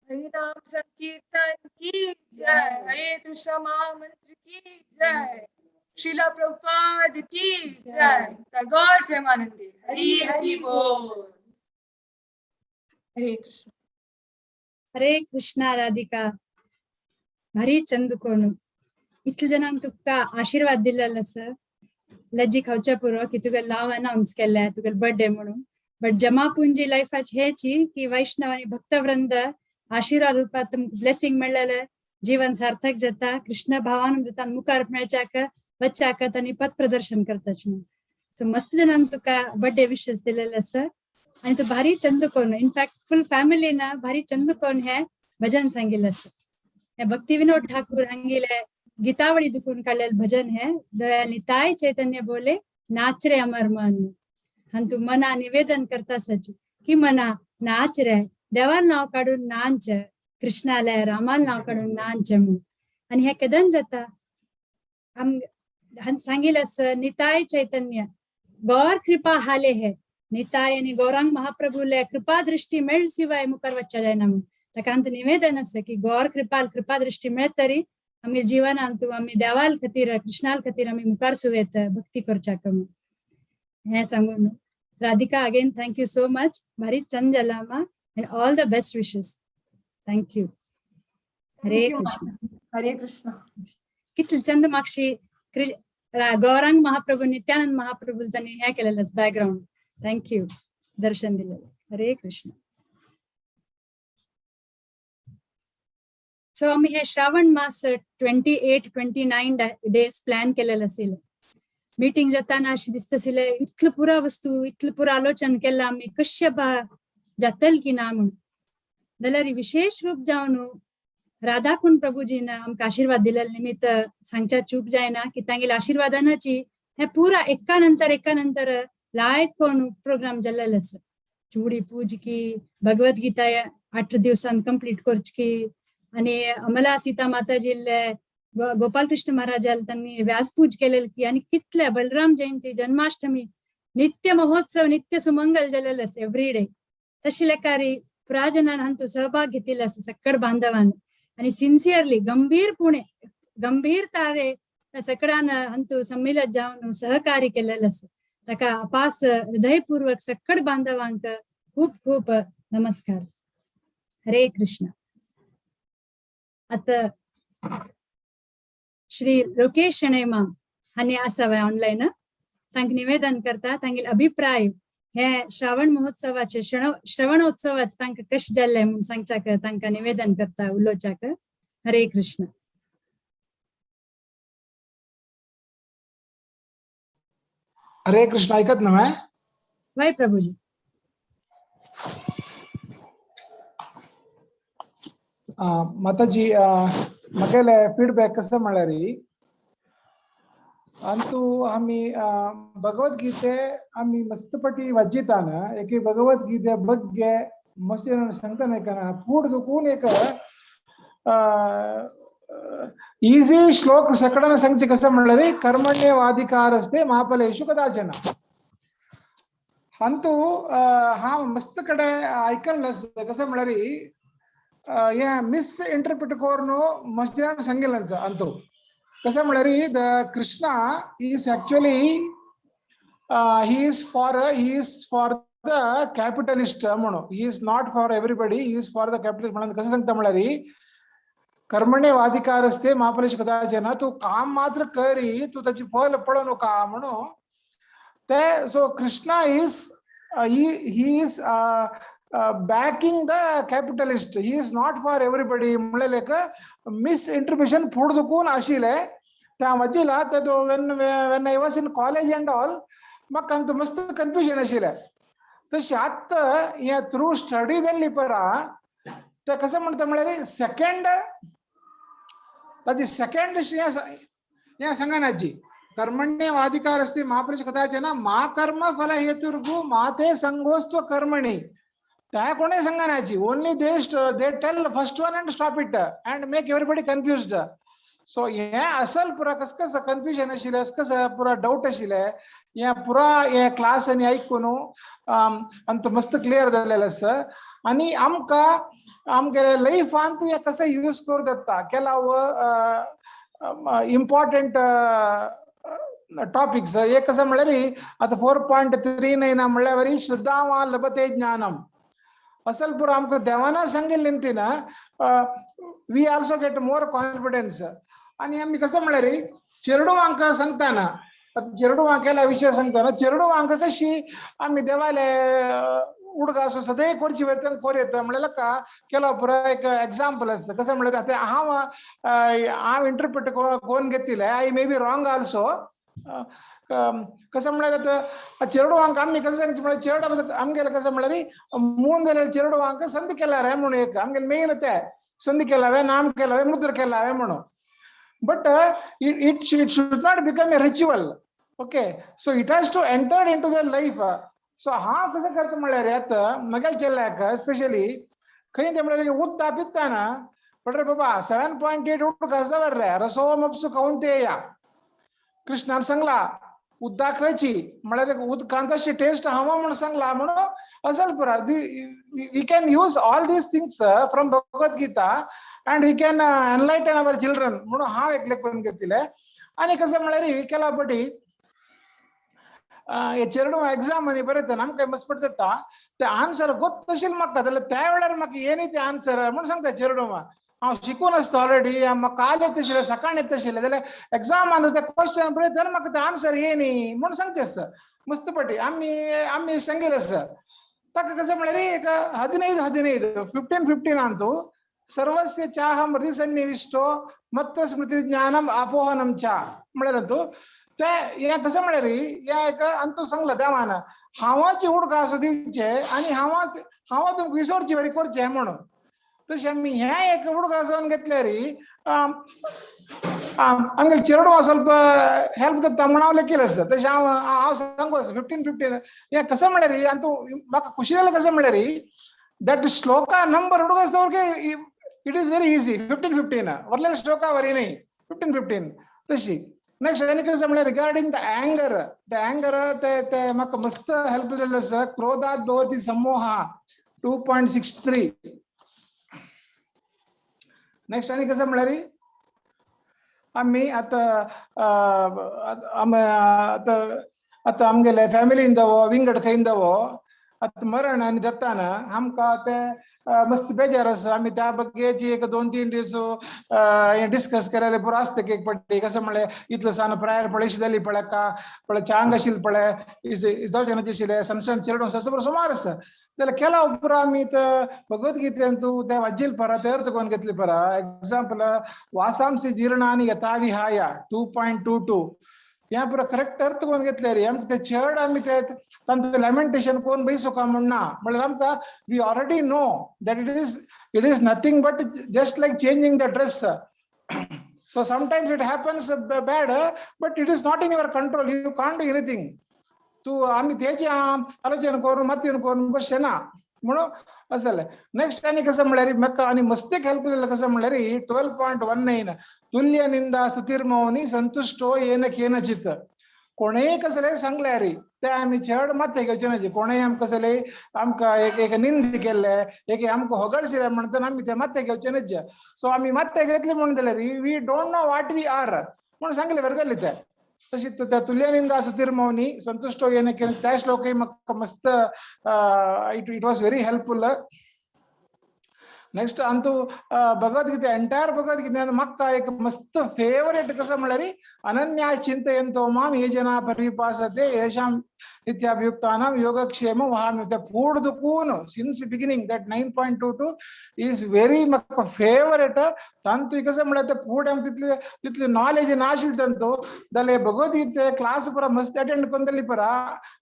हरि नाम संकीर्तन की जय, हरे कृष्ण महामंत्र की जय, श्रीला प्रभुपाद की जय, गौर प्रेमानंदी हरि हरि बोल। हरे कृष्ण। हरे कृष्णा राधिका, भारी चंद कोण इतले जाणांक तुका आशीर्वाद दिलेलो आसा। लज्जी खावच्या पुरो की तुगे नाव अनाउन्स केल्लें तुगे बर्थडे म्हणून, बट जमापुंजी लायफाची हेची की वैष्णव आणि भक्तवृंद आशीर्वाद रूपात तुमकां ब्लेसिंग मेळ्ळेलें जीवन सार्थक जाता, कृष्ण भावान जाता, मुखार मेळच्याक वच्च्याक आनी पथ प्रदर्शन करताची म्हणून। सो मस्त जाणांक तुका बर्थडे विशेस दिलेले आसा आणि तू भारी चंद कोण, इनफॅक्ट फुल फॅमिलीना भारी चंद कोण हे भजन सांगिल्लें आसा। हे भक्ती विनोद ठाकूर हांगेले गीतावळी दुखून काडलेले भजन हे दयाल निताय चैतन्य बोले नाच रे अमर मन। आणि तू मना निवेदन करता सच की मना नाच रे, देवान नाव काडून नाच, कृष्णाले रामान नाव काडून नाच म्हणून। आणि हे केदन जाता आम सांगिल आसा निताय चैतन्य गौर कृपा हाले हे. निताय आनी गौरांग महाप्रभूले कृपा दृष्टी मेळ शिवाय मुखार वचच्या जायना म्हणून ताका आमचें निवेदन आसा की गौर कृपा कृपा दृष्टी मेळत तरी आमगे जिवनांत आमी देवाल खातीर कृष्णाल खातीर आमी मुखार सुवेत भक्ती करच्याक म्हणून हें सांगून Radhika again thank you so much. भारी चंद जाला आमा and all the best wishes. Thank you. Hare Krishna. Hare Krishna. कितले चंद मागशी गौरांग महाप्रभू नित्यानंद महाप्रभू त्यांनी हे केलेलं बॅकग्राऊंड. Thank you दर्शन दिलेलं. हरे कृष्ण. सो आम्ही हे श्रावण मास 28 29 डेज प्लॅन केलेलं असेल. मीटिंग जाताना अशी दिसत आशिल्लें इतलो पुरा वस्तू इतलो पुरा आलोचन केला आमी कशें बा जातल की ना म्हणून. जाल्यार विशेष रूप जावन राधाकुंड प्रभुजीन आमकां आशिर्वाद दिलेले निमित्त सांगच्या चूक जायना की तांगेल्या आशिर्वादानाची हे पुरा एका नंतर एका नंतर लायक कोण प्रोग्राम जाल्लेले आसा. चुडी पूजकी भगवत गीता 8 दिवसान कंप्लीट करची आणि अमला सीता माताजीले गोपालकृष्ण महाराजाल त्यांनी व्यासपूज केलेली की आणि कितले बलराम जयंती जन्माष्टमी नित्य महोत्सव नित्य सुमंगल जालेले आसा एव्हरी डे. तशी लेकारी पुराजनान हांतू सहभाग घेतिल्लो आसा सकड बांधवान आणि सिन्सियरली गंभीरपणे गंभीरतारे त्या सकडान हांतू सम्मिलित जावन सहकार्य केलेलं आसा. ताका अपास हृदयपूर्वक सकड बांधवांक खूप खूप नमस्कार. हरे कृष्ण. आता श्री लोकेश शणैमा हांणी आसा वय ऑनलायन तांकां निवेदन करता तांगेले अभिप्राय हे श्रावण महोत्सवाचे श्रवणोत्सवाचे तांकां कशें जाल्लें म्हूण सांगच्याक तांकां निवेदन करता उलोवच्याक. हरे कृष्ण. हरे कृष्ण. ऐकत ना वय प्रभुजी. माताजी म्हगेले फीडबॅक कसं म्हळ्यार अंतू आमी भगवद्गीते आमी मस्तपटी वाचिताना एके भगवद्गीते ಬಗ್ಗೆ मस्त सांगताना एका फूड दुखून एक इझी श्लोक सकडान सांगचे कसं म्हळ्यार कर्मण्यवाधिकारस्ते महाफलेषु कदाचन. अंतू हांव मस्त कडे आयकल्लें कसं म्हळ्यार हे मिस इंटरप्रिट करून मस्त जाणांक सांगिल्लें अंतू कसं म्हळ्यार the Krishna is actually he is for the capitalist म्हणून. He is not for everybody, he is for the capitalist म्हणून कसं सांगता म्हळ्यार कर्मण्यवाधिकारस्ते महाफलेषु कदाचन. तू काम मात्र करी तू ताची फल पळोवं नका म्हणून ते. So Krishna is he is backing the capitalist, he is not for everybody म्हणलें एक मिसइंटरप्रिटेशन फूड दुखून आशिल्लें त्या वाचिला. ते when I was in college and all म्हाका आमकां मस्त कन्फ्युजन आशिल्लें. तशें आतां हे थ्रू स्टडी जाल्ली परा ते कसं म्हणटा म्हळ्यार सेकंड ताची सेकंड हें सांगनाची कर्मण्यवाधिकार अस्ति महापुरुष कदाचन मा कर्म फल हेतुर्भू माते संगोस्त्व कर्मणि. त्या कोणें सांगनाची only they tell first one and stop it and make everybody confused. So हें असल पुरा कस कसं कन्फ्युजन आशिल्लें कसं पुरा डावट आशिल्लें हें पुरा हे क्लास आनी आयकून आमकां मस्त क्लियर जालेलें आसा. आनी आमकां आमगेले लायफांत हें कशें यूज करूं जाता केलाव इम्पॉर्टंट टॉपिक्स. एक कसं म्हळ्यार आतां 4.39 म्हणल्यार वरी श्रद्धावान लभते ज्ञानम. असल पुरा आमकां देवाना सांगिल्लें निमतीन we also get more confidence. आनी आमी कसं म्हळ्यार चेरडुवांक सांगताना आतां चेरडुवांक केला विशय सांगताना चेरडुवांक कशी आमी देवाले उडगास सदांय करची वयता कोर येता म्हणल्यार का केला पुरा एक एग्जाम्पल आसा. कसं म्हळ्यार आतां हांव हांव इंटरप्रिट कोन्न घेतिल्लें I may be wrong also. कसं म्हळ्यार आतां चेरडुवांक आमी कसं सांगचें म्हळ्यार चेरडा आमगेलें कसं म्हळ्यार मून जाल्यार चेरडुवांक संदी केल्यार म्हणून एक आमगेलें मेन तें संदी केलावे नाम केलावे मुद्र केलावे म्हणून. But it should not become a ritual. Okay, so it has to enter into the life. So हांव कसं करता म्हळ्यार आतां म्हगेल्या चेडल्याक स्पेशली खंय तें म्हळ्यार उदक पिताना बट रे बाबा 7.8 उदक आसा रे रसोमप्सु कौंतेय कृष्णान सांगला उदक खंयची म्हळ्यार उदकांत अशी टेस्ट हवा म्हणून सांगला म्हणून असल पुरा. We can use all these things from Bhagavad Gita and we can enlighten our children म्हणून हांव एकले करून घेतले. आनी कसं म्हळ्यार केला पटी हे चेडूं एग्जाम आनी बरयता आमकां मस्त पडटा ते आन्सर गोत्तशील म्हाका जाल्यार त्या वेळार म्हाका येनी ते आन्सर म्हणून सांगता चेडूं. हांव शिकून आसता ऑलरेडी, म्हाका काल येतशिल्लें, सकाळ येतशिल्लें, जाल्यार एग्जामान ते क्वेश्चन बरयतना म्हाका ते आन्सर येनी म्हणून सांगचे आसा मस्त पटी. आमी आमी सांगिल्लें आसा ताका कसं म्हळ्यार एक 15 15 15 15 अंतु सर्वस्य चाहम हृदि मत्त स्मृती ज्ञानम अपोहनम चा म्हळ्यार तूं ते हें कसं म्हळ्यार हें एक अंतू सांगला देवान हांवाची उडकास दिवचे आनी हांवाच हांव तुमकां विसरची बरी करचें म्हणून. तशें आमी हें एक उडकास घेतल्यार आमगे चेडूं ಸ್ವಲ್ಪ हेल्प जाता म्हणून हांव लेखील आसा. तशें हांव हांव सांगू आसा 15 15 हें कसं म्हळ्यार अंतू म्हाका खुशी जालें कसं म्हळ्यार that Shloka number ಹುಡುಗಸ್ತವ್ರಿಗೆ it is very easy. 15 15 Varale ಶ್ಲೋಕ ವರಿ 15 15 तशी. ನೆಕ್ಸ್ಟ್ आनी कसं म्हळ्यार regarding the anger, the anger ते ते म्हाका मस्त हेल्प जाल्लें आसा. क्रोधात भवती समोह 2.63. नेक्स्ट आनी कसं म्हळ्यार आमी आतां आतां आतां आमगेले फॅमिलीन जावो विंगड खंय जावो आतां मरण आनी जाताना आमकां ते मस्त बेजार आसा. आमी त्या बग्गेची एक 2-3 दीस हें डिस्कस केलें पुरो आसता एक पट्टी. कसं म्हणलें इतलो सान प्रायर पळय जाली पळय का पळय चांग आशिल्ली पळय जावचें ना आशिल्लें सण सण चेडूं आसा पुरो सुमार आसा. जाल्यार केला उपरांत आमी भगवद्गीतेंतू ते वाजील परा ते अर्थ करून घेतली परा. एग्जाम्पल वासांसी जीर्णानि यथा विहाय 2.22 ह्या पुरो करेक्ट अर्थ करून घेतले रे. आमकां ते चड आमी ते तांचो लॅमेंटेशन कोण बैसोका म्हण ना म्हळ्यार आमकां we already know that it is nothing but just like changing the dress. So sometimes it happens bad, but it is not in your control. You can't do anything. तूं आमी तेजी आलोचना करून मातयेन करून बसचे ना म्हणून अशें जालें. नेक्स्ट आनी कसं म्हळ्यार म्हाका आनी मस्तीक हेल्प जालें कसं म्हळ्यार 12.19 तुल्य निंदा स्तुतिर्मौनी संतुष्टो येन केनचित. कोणेय कसलें सांगल्यार ते आमी चड माथ्याक घेवचे ना. कोणेय आमकां कसलें आमकां एक एक निंद केल्ले एक आमकां होगडशिल्लें म्हणटना आमी ते माथ्याक घेवचे ना. सो आमी माथ्याक घेतले म्हणून जाल्यार we don't know what we are म्हणून सांगलें बरें जालें ते. तशी त्या तुल्य निंदा स्तुतिर्मौनी संतुष्टो येन केन त्या श्लोकय म्हाका मस्त it was very helpful. Next Antu Bhagavad Gita entire Bhagavad Gita म्हाका एक मस्त फेवरेट कसं म्हळ्यार अनन्या चिंतयंतो माम ये जना पर्युपासते येषां नित्याभियुक्तानां योगक्षेम वहामि. ते पूर्ण Dukun since beginning that 9.22 is very म्हाका फेवरेट. तांतू कसं म्हळ्यार ते पूर्ण आमकां तितले तितले नॉलेज नाशिल्लें तांतू जाल्यार भगवद्गीते क्लास पुरा मस्त अटेंड करून जाली परा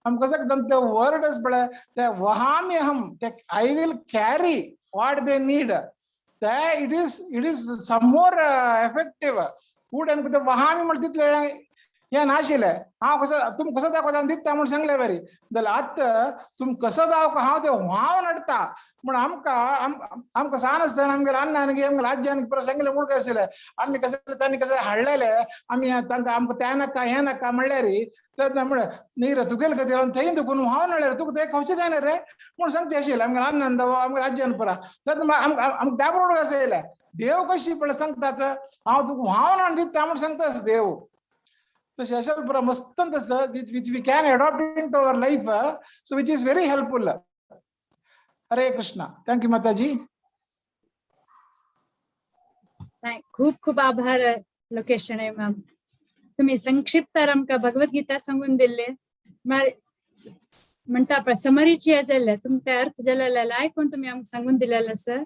आमकां कसं तांचे वर्डस पळय ते वहामि अहम ते I will carry what they need. That it is some more effective. फुडें आमकां ते वहामी म्हणटा तितलें हें नाशिल्लें. हांव कसो तुमी कसो दाखयता दिता म्हूण सांगलें बरी जाल्यार आतां तुमी कसो दाखो हांव ते व्हांवन हाडटा म्हूण आमकां आमकां सान आसतना आमगेले अण्णान आमगेले आज्यान पुरो सांगलें म्हूण आशिल्लें आमी कशें तांणी कशें हाडलेलें आमी तांकां आमकां तें नाका हें नाका म्हणल्यार तेन्ना म्हळें न्ही रे तुगेले खातीर हांव थंय दुखून व्हांवन हाडलें तुका तें खावचें जायना रे म्हूण सांगचें आशिल्लें आमगेले अण्णान आमगेले आज्यान पुरा. तेन्ना आमकां त्या बरोबर कशें येयलें देव कशी पळय सांगतात हांव तुका व्हांवन हाडून दिता म्हूण सांगता देव. तशें अशें पुरो मस्त तसं which we can adopt into our life, so which is very helpful. Hare Krishna. Thank you Mataji. खूप खूप आभार लोकेश मॅम. तुम्ही संक्षिप्त आमकां भगवद्गीता सांगून दिल्ले म्हणटा पळय समरीची हें जाल्लें तुमकां अर्थ जालेले आयकून तुमी आमकां सांगून दिलेले आसा.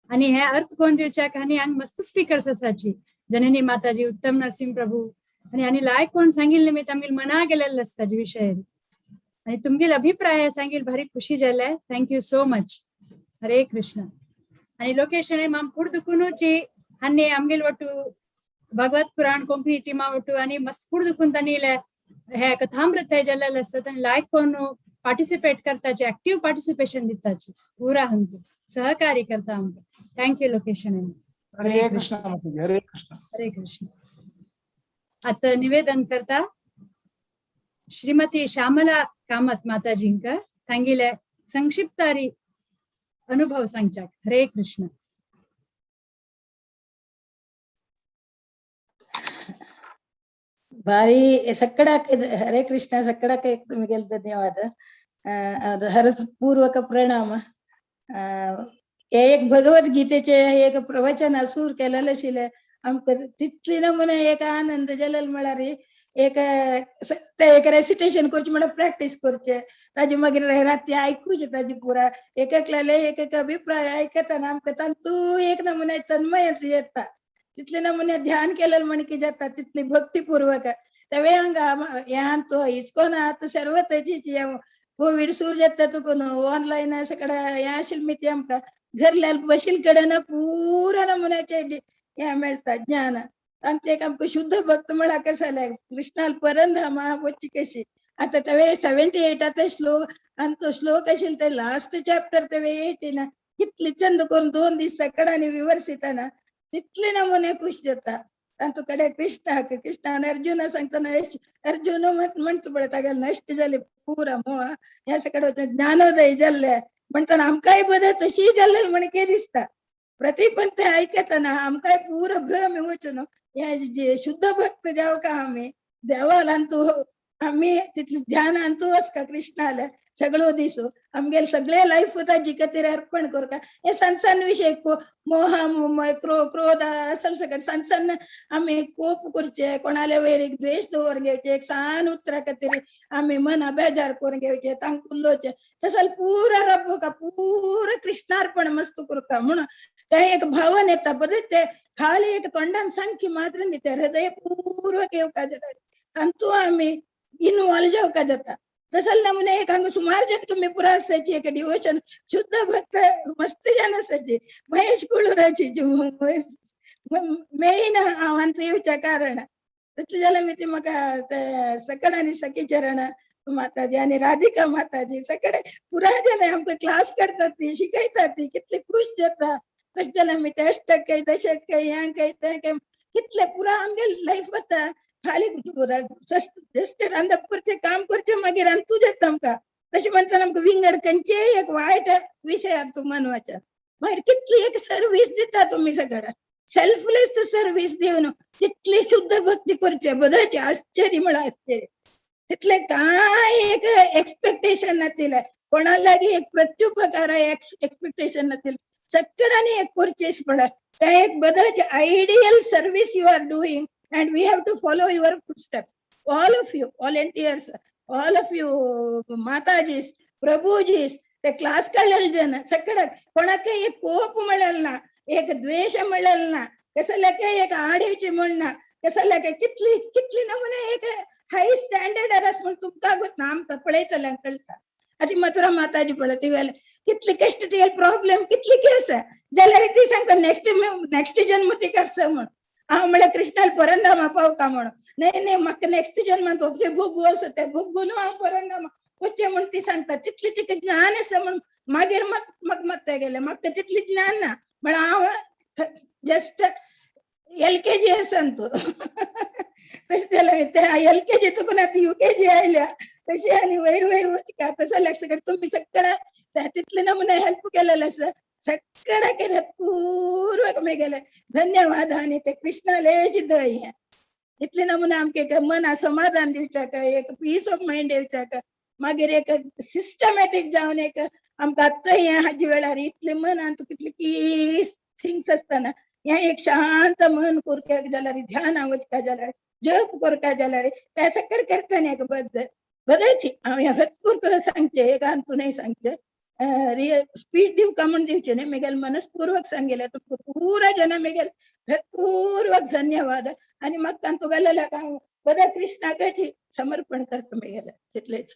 आनी हे अर्थ कोण दिवच्याक आनी हांगा मस्त स्पिकर्स आसाची जननी माताजी उत्तम नरसिंह प्रभू आनी आनी लायक कोण सांगिल्ले मी आमगेले मना गेलेले आसता ताजे विशय आनी तुमगेले अभिप्राय सांगील भारी खुशी जाले. Thank you so much. Hare Krishna. आनी लोकेश माम फुड दुखुनूची आनी आमगेले ಒಟ್ಟು भागवत पुराण कोंकणी टिमा ಒಟ್ಟು आनी मस्त फुड दुखून तांणी हे कथामृत जाल्लेले आसता तांणी लायक कोण पार्टिसिपेट करताचे एक्टिव पार्टिसिपेशन दिताचे पुरा हंतु सहकार्य करता आमकां. Thank you Lokesh. Hare Krishna Mataji. Hare Krishna. Hare Krishna. आतां निवेदन करता श्रीमती श्यामला कामत माताजींक तांगेले संक्षिप्तारी अनुभव सांगच्याक. हरे कृष्ण. भारी सಕ್ಕಡಕ್ಕೆ ಹರೇ ಕೃಷ್ಣ. ಸಕ್ಕಡಕ್ಕೆ ನಿಮಗೆ ಧನ್ಯವಾದ. ಅದು हरपूर्वक प्रणाम. एक भगवद्गीतेचे एक प्रवचन सूर केलेलं आशिल्लें आमकां तितली नमुने एक आनंद जालेलो. म्हळ्यार एक ते एक रेसिटेशन करचें म्हणल्यार प्रॅक्टीस करचें, ताजे मागीर राती आयकुचें, ताजी पुरा एक एकल्याले एक एक अभिप्राय आयकतना आमकां तांतू एक नमुने तन्मय येता. तितले नमुने ध्यान केलेलं म्हणकी जाता, तितली भक्तीपूर्वक. तेवे हांगा ह्यान तो इस्कोन आतां सर्व तेजी कोवीड सूर जाता तुका ऑनलायन सगळं हें आशिल्लें मी आमकां घरल्या बशील कडेन पुरा नमुन्याचे हें मेळटा ज्ञान. आनी ते आमकां शुद्ध भक्त म्हळ्यार कशें जालें कृष्णाल परंधामा वच्ची कशी. आतां तेवे 78 आतां श्लोक आनी तो श्लोक आशिल्लो ते लास्ट चॅप्टर तेवे 18 कितले चंद करून 2 दीस सकाळांनी विवर्सिताना तितले नमुने खुश जाता. तांचो कडेन कृष्णाक कृष्णान अर्जुना सांगतना अर्जुन म्हणटा पळय तागेले नश्ट जाले पुरा मोह ह्या सगळं ज्ञानोदय जाल्ले म्हणटाना आमकांय बरें तशी जाल्ले म्हणके दिसता. प्रतिपंथ ते आयकतना आमकांय पुरो भ्रम वचून हे जे शुद्ध भक्त जावका आमी देवालान तूं आमी तितले ध्यानान तूं वचका कृष्णाले सगळो दीस आमगेले सगळे लायफ ताजी खातीर अर्पण करता. हे सान सान विशय मोह क्रोध असल सगळे सान सान आमी कोप करचे, कोणाले वयर एक द्वेश दवर घेवचे, एक सान उतरा खातीर आमी मना बेजार करून घेवचे, तांकां उलोवचे, तसो पुरा रब्बका पुरा कृष्णार्पण मस्त करता म्हणून ते एक भावन येता. बरें ते खाली एक तोंडान सांगची मात्र न्ही, ते हृदय पूर्वक येवका जाता तांतू आमी इनवॉल्व जावका जाता. तसं नमुने एक हांगा सुमार जन तुम्ही पुरा असायची एक डिवोशन शुद्ध भक्त मस्त जन असायची महेश कुळुराची मेन हांव येवच्या कारण तसलें जाल्यार मी ती म्हाका ते सकड आनी सखी चरण माताजी आनी राधिका माताजी सगळे पुरा जन आमकां क्लास करतात ती शिकयतात ती कितली खुश जाता. तशें जाल्यार आमी ते अष्टक दशक हें काय तें काय कितले पुरा आमगे लायफ वता. खाली जस्ट रांदप करचें काम करचें मागीर आनी तुजें आमकां तशें म्हणटाना आमकां विंगड खंयचेय एक वायट विशयाक तूं मनवाच्या मागीर कितली एक सर्वीस दिता तुमी सगळ्या सेल्फलेस सर्वीस दिवन तितली शुद्ध भक्ती करचे बदलचे आश्चर्य म्हळ्यार आश्चर्य. तितले कांय एक एक्सपेक्टेशन नातिल्लें कोणा लागीं एक प्रत्युपकार एक्सपेक्टेशन नातिल्लें सगळ्यांनी एक करचेच म्हळ्यार तें एक बदलचे ideal service you are doing and we have to follow your footsteps. All of you volunteers, all of you Matajis, Prabhujis, ते क्लास काडलेले जन सगळ्या कोणाकय एक कोप म्हणलेलो ना, एक द्वेष म्हणलेलो ना, कसल्याकय एक आड येवची म्हण ना, कसल्याकय कितली कितली नमुने एक हाय स्टँडर्ड आसा म्हण तुमकां ना आमकां पळयतल्यांक कळटा. आतां मथुरा माताजी पळय तिगेले कितले कश्ट तिगेले प्रॉब्लेम कितली आसा जाल्यार ती सांगता नेक्स्ट नेक्स्ट जन्म तिका आसा म्हण. हांव म्हळ्यार कृष्णाल परंधामा पावका म्हणून न्हय न्हय म्हाका नेक्स्ट जन्मांत जे भोगू आसा ते भोगून हांव परंधामा वचचें म्हण ती सांगता. तितली तिका ज्ञान आसा म्हण मागीर म्हाका मत्ता गेलें म्हाका तितली ज्ञान ना म्हळ्यार हांव जस्ट LKG आसा तूं तशें जाल्यार ते LKG तुका आतां UKG आयल्या तशें आनी वयर वयर वचका. तशें जाल्यार सगळें तुमी सगळें तितले नमुने हेल्प केलेलें आसा सगळ्या केल्यात पूर्वक गेले धन्यवाद. आणि ते कृष्णालेची दय इतले नमुने आमकां एक मना समाधान दिवच्याक एक पीस ऑफ मायंड येवच्याक मागीर एक सिस्टमॅटीक जावन एक आमकां आत्तां हें हाजे वेळार इतले मनांत कितले की थिंग्स आसतना हें एक शांत मन करपाक जाल्यार ध्यान वचका जाल्यार जप करका जाल्यार त्या सगळें करतना एक बद्द बदलची. हांव हें भरपूर सांगचें एक हातूनय सांगचें स्पीच दिवका म्हण दिवचें न्ही मेगेले मनस्पूर्वक सांगेलें तुमकां पुरा जना मेगेले भरपूर्वक धन्यवाद. आनी म्हाका तुगेल्या बऱ्या कृष्णाकची समर्पण करता मेगेलें तितलेच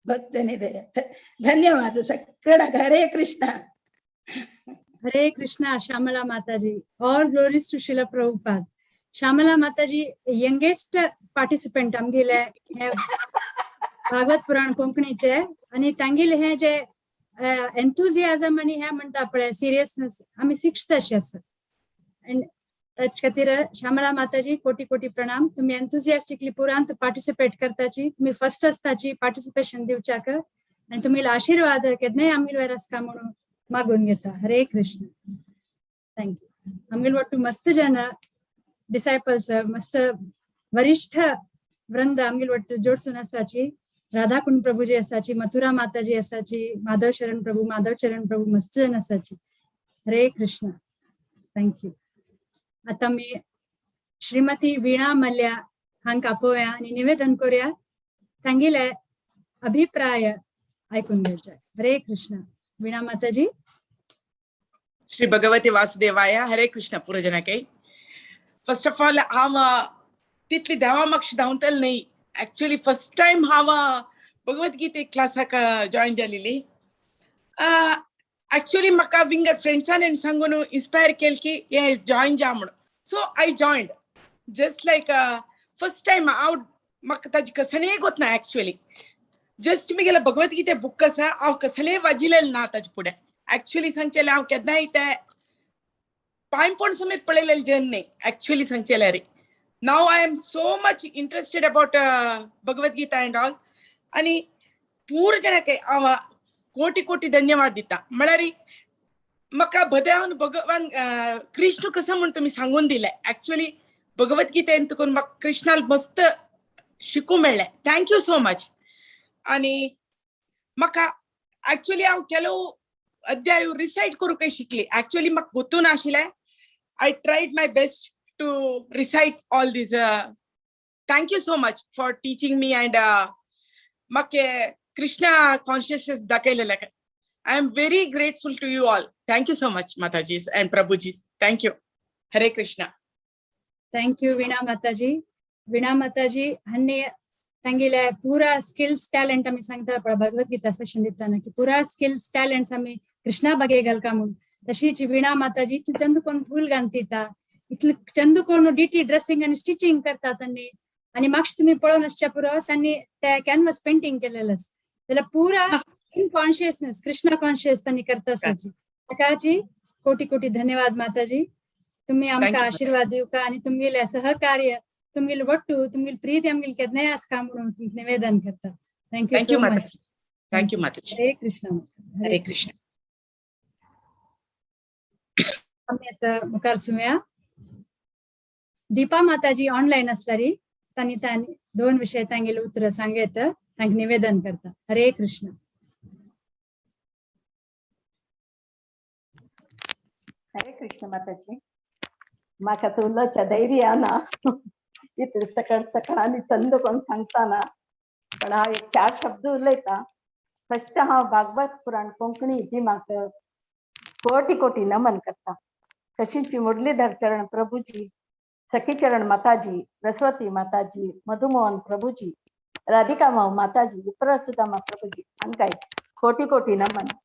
भक्त निधय. धन्यवाद सगळ्याक. हरे Krishna. Hare Krishna Shyamala Mataji. All glories to Srila Prabhupada. Shyamala Mataji youngest participant आमगेले हे भागवत पुराण कोंकणीचे आनी तांगेले हे जे एन्थुजियाझम आनी हे म्हणटा पळय सिरियसनेस आमी शिकता अशें आसा. अँड ताचे खातीर श्यामळा माताजी कोटी कोटी प्रणाम. तुम्ही एन्थुजियास्टिकली पुरांत पार्टिसिपेट करताची, तुम्ही फर्स्ट आसताची पार्टिसिपेशन दिवच्याक आनी तुमी आशीर्वाद केन्नाय आमगेल वयर आसता म्हणून मागून घेता. हरे कृष्ण. Thank you. आमगेल ಒಟ್ಟು मस्त ಜನ डिसायपल्स, मस्त वरिष्ठ वृंद आमगेल ಒಟ್ಟು जोडसून आसाची. राधाकुंड प्रभूजी आसाची, मथुरा माताजी आसाची, माधव शरण प्रभू, माधव चरण प्रभू, मस्त जण आसाची. हरे कृष्ण. Thank you. आता मी श्रीमती वीणा मल्ल्या हांकां आपोवया आनी निवेदन करूया, तांगेले अभिप्राय आयकून घेवचे. हरे कृष्ण. वीणा माताजी. श्री भगवते वासुदेवाय. हरे कृष्ण पुरजनकै. फर्स्ट ऑफ ऑल हांव तितली देवा मागशी धांवतले न्ही. ऍक्च्युली फर्स्ट टायम हांव भगवद्गीते क्लासाक जॉईन जालेली. ऍक्च्युली म्हाका विंगड फ्रेंड्सान सांगून इन्स्पायर केल की हे जॉईन जा म्हणून. So I joined just like first time. हांव म्हाका ताजी कसलेय गोत ना. ऍक्च्युली जस्ट मिगेले भगवद्गीते बुक आसा, हांव कसलेय वाजिलेलें ना ताजे फुडें. ऍक्च्युली सांगचेलें, हांव केन्नाय ते पांयपण समेत पळयलेलें जन न्ही ऍक्च्युली सांगचेलें रे. Now I am so much interested about Bhagavad Gita and all. आणि पूर जनाक हांव कोटी कोटी धन्यवाद दिता. म्हळ्यार म्हाका बद्यावन भगवान कृष्ण कसो म्हूण तुमी सांगून दिले. ऍक्च्युली भगवद्गीतेन तुकून म्हाका कृष्णाल मस्त शिकूं मेळ्ळें. Thank you so much. आणि म्हाका ऍक्च्युली हांव ಕೆಲವು अध्याय रिसाइट करूंक शिकली. ऍक्च्युली म्हाका गोतू नाशिल्लें. I tried my best to recite all these. Thank you so much for teaching me and म्हाका कृष्णा कॉन्शियसनेस दाखयलेलें. I am very grateful to you all. Thank you so much, Matajis and Prabhujis. Thank you. Hare Krishna. Thank you Veena Mataji. Veena Mataji हांणी तांगेले पुरा skills talent आमी सांगता पळय भगवद्गीता सेशन दिताना की पुरा स्किल्स टॅलेंट्स आमी कृष्णा बागे घालका म्हणून, तशीच वीणा माताजी इतले चंद कोण फूल घालतिता, इतले चंद कोण डिटी ड्रेसिंग आणि स्टिचिंग करता त्यांनी. आणि मागचे तुम्ही पळोवन आसच्या पुरो, त्यांनी ते कॅनव्हास पेंटिंग केलेलं आसा. जाल्यार पुरा इन कॉन्शियसनेस, कृष्णा कॉन्शियस त्यांनी करता आसाची. ताकाची कोटी कोटी धन्यवाद माताजी. तुम्ही आमकां Thank you. आशीर्वाद दिवका आणि तुमगेले सहकार्य, तुमगेले ಒಟ್ಟು तुमगेले प्रीती आमगेले केन्नाय आसका म्हणून तुमकां निवेदन करता. Thank you Thank you, so much. Mataji. Thank you, Mataji. Hare Krishna. Hare Krishna. आमी आतां मुखार सुया. दीपा माताजी ऑनलायन आसल्यारी तांणी तांणी दोन विशय तांगेले उतर सांगेत तांकां निवेदन करता. हरे कृष्ण. हरे कृष्ण माताजी. म्हाका तर उलोवच्या धैर्य ना इतले सकाळ सकाळ आनी चंद कोण सांगताना, पण हांव एक चार शब्द उलयता. फर्स्ट हांव भागवत पुराण कोंकणी ही म्हाका कोटी कोटी नमन करता. तशीच मुरलीधर चरण प्रभूजी, सखीचरण माताजी, रसवती माताजी, मधुमोहन प्रभूजी, राधिका माताजी, विप्रसुदामा प्रभूजी हांकांय कोटी कोटी नमन.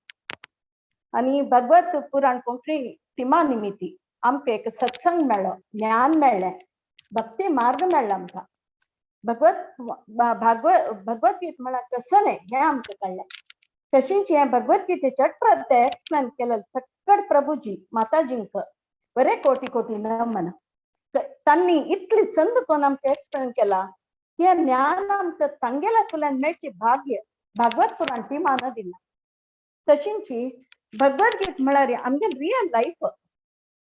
आनी भगवत पुराण कोंकणी टिमा निमित्ती आमकां एक सत्संग मेळ्ळो, ज्ञान मेळ्ळें, भक्ती मार्ग मेळ्ळो आमकां. भगवत भागवत भगवद्गीत म्हळ्यार कसलें हें आमकां कळ्ळें. तशीच हें भगवद्गीतेचे 18 अध्याय एक्सप्लेन केलें सक्कड प्रभूजी माताजींक बरे कोटी कोटी नमन. तांणी इतली चंद कोण आमकां एक्सप्लेन केला हें ज्ञान आमकां तांगेल्या फुल्यान मेळची भाग्य भागवत पुराण टिमान दिला. तशींच भगवद्गीत म्हळ्यार आमगे रियल लायफ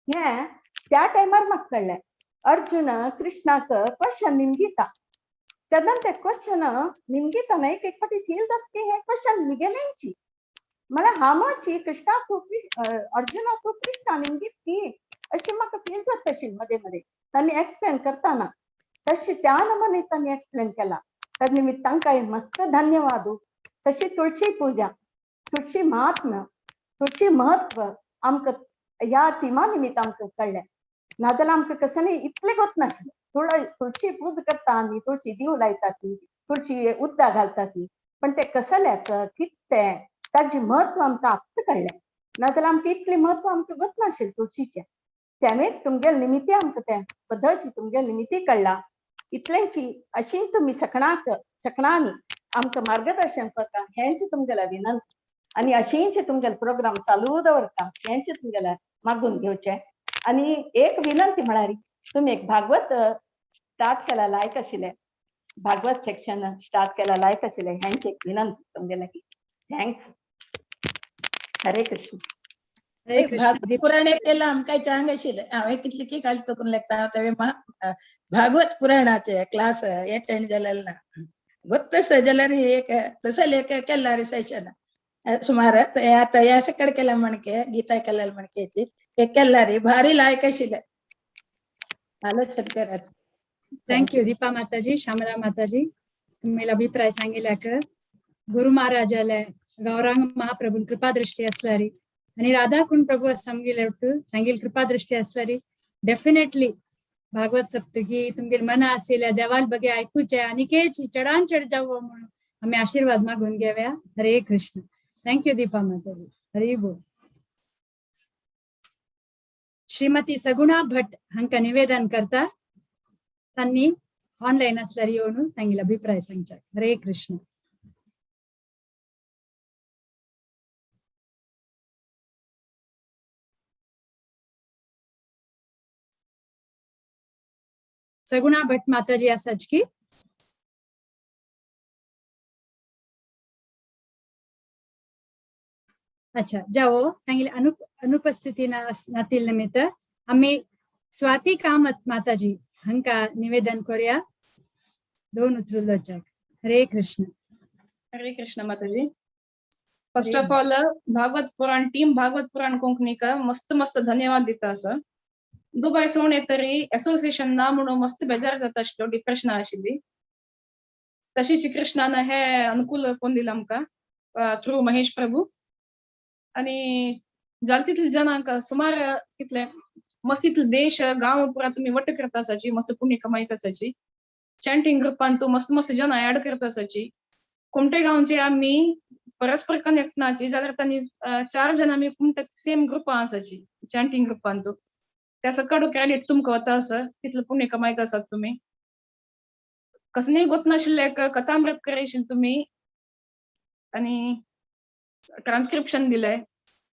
हें त्या टायमार म्हाका कळ्ळें. अर्जुन कृष्णाक क्वेश्चन निमगिता तेन्ना ते क्वेश्चन निमगिताना एक एक फावटी फील जाता की हें क्वेश्चन मिगेलेंची म्हळ्यार हांवाची कृष्णाक अर्जुनाक कृष्णा निमगीत की अशी म्हाका फील जाता. तशी मदें मदें तांणी एक्सप्लेन करतना तशी त्या नमूने तांणी एक्सप्लेन केला. तर निमित्त तांकां मस्त धन्यवाद. तशी तुळशी पूजा, तुळशी महात्म्य, तुळशी महत्व आमकां ह्या तिमा निमित्त आमकां कळ्ळें. नाजाल्यार आमकां कसं इतलें गोत नाशिल्लें. तुळशी पूज करता आमी, तुळशी दिव लायता ती, तुळशी उदकां घालता ती, पण ते कसल्याक कितें तें ताजें म्हत्व आमकां आत्तां कळ्ळें. नाजाल्यार आमकां इतलें म्हत्व आमकां गोत नाशिल्लें तुळशीचें. तेमेच तुमगेले निमित्ती आमकां तें पद्दती तुमगेले निमित्ती कळ्ळां. इतलेंची अशी तुमी सकणाक सकणांनी आमकां मार्गदर्शन करता हेंच तुमगेलें विनंती. आनी अशींच तुमगेले प्रोग्राम चालू दवरता हेंच तुमगेलें मागून घेवचें. आनी एक विनंती म्हळ्यार तुमी एक भागवत स्टार्ट केला लायक आशिल्लें, भागवत सेक्शन स्टार्ट केला लायक आशिल्लें, हेंच एक विनंती तुमगेले. Thanks. Hare Krishna. Hare Krishna. Bhagwat पुराण केलं आमकां चांग आशिल्लें. हांवें कितली की काल करून लेखता तें भागवत पुराणाचे क्लास अटेंड जालेले ना ಗೊತ್ತಸ जाल्यार एक तसले एक केल्लारी सेशन सुमार आतां ह्या सकड केल्या म्हणके गीता केल्या म्हणकेची एक केल्लारी भारी लायक आशिल्लें. आलोचन कराच. Thank you Deepa Mataji, Shyamala Mataji, तुम्हाला अभिप्राय सांगितल्याक. गुरु महाराजाले गौरांग महाप्रभू कृपा दृष्टी असलारी आणि राधाकुंड प्रभू समगिले तांगेली कृपा दृष्टी असलारी डेफिनेटली भागवत सप्तकी तुमगेले मना आशिल्ल्या देवाल बगे आयकुचे आनीकेच चडान चड जावो म्हणून आमी आशीर्वाद मागून घेवया. हरे Krishna. Thank you Deepa Mataji. Hari बोल. श्रीमती सगुणा भट हांकां निवेदन करता, तांणी ऑनलायन असल्यार येवन तांगेले अभिप्राय सांगचे. हरे कृष्ण. सगुणा भट माताजी आसाच की? अच्छा जाओ तांगेली अनुपस्थिती नातील निमित्त आमी स्वाती कामत माताजी हांकां निवेदन करूया दोन उतरुलोच्याक. हरे Krishna. Hare Krishna Mataji. First of all Bhagavat Puran team Bhagavat Puran कोंकणीक मस्त मस्त धन्यवाद दिता आसा. दुबय सोण येतरी एसोसिएशन ना म्हणून मस्त बेजार जाता आशिल्लो, डिप्रेशन आशिल्ली. तशीच कृष्णान हे अनुकूल कोण दिला आमकां थ्रू महेश प्रभू. आणि जाल तितले जणांक सुमार कितले मस्त तितले देश गांव पुरा तुमी वट करता आसाची, मस्त पुण्य कमायत आसाची. चॅन्टिंग ग्रुपान तूं मस्त मस्त जणां ऍड करता आसाची. कुमटे गांवचे आमी परस्पर कनेक्ट नाची जाल्यार तांणी 4 जण आमी कुमटे सेम ग्रुपां आसाची चॅन्टिंग ग्रुपान तूं. त्या सकड क्रेडिट तुमकां वता आसा, तितले पुण्य कमायत आसात तुमी. कसलेय गोतनाशिल्ले कथामृत करयशील तुमी आनी ट्रान्स्क्रिप्शन दिले,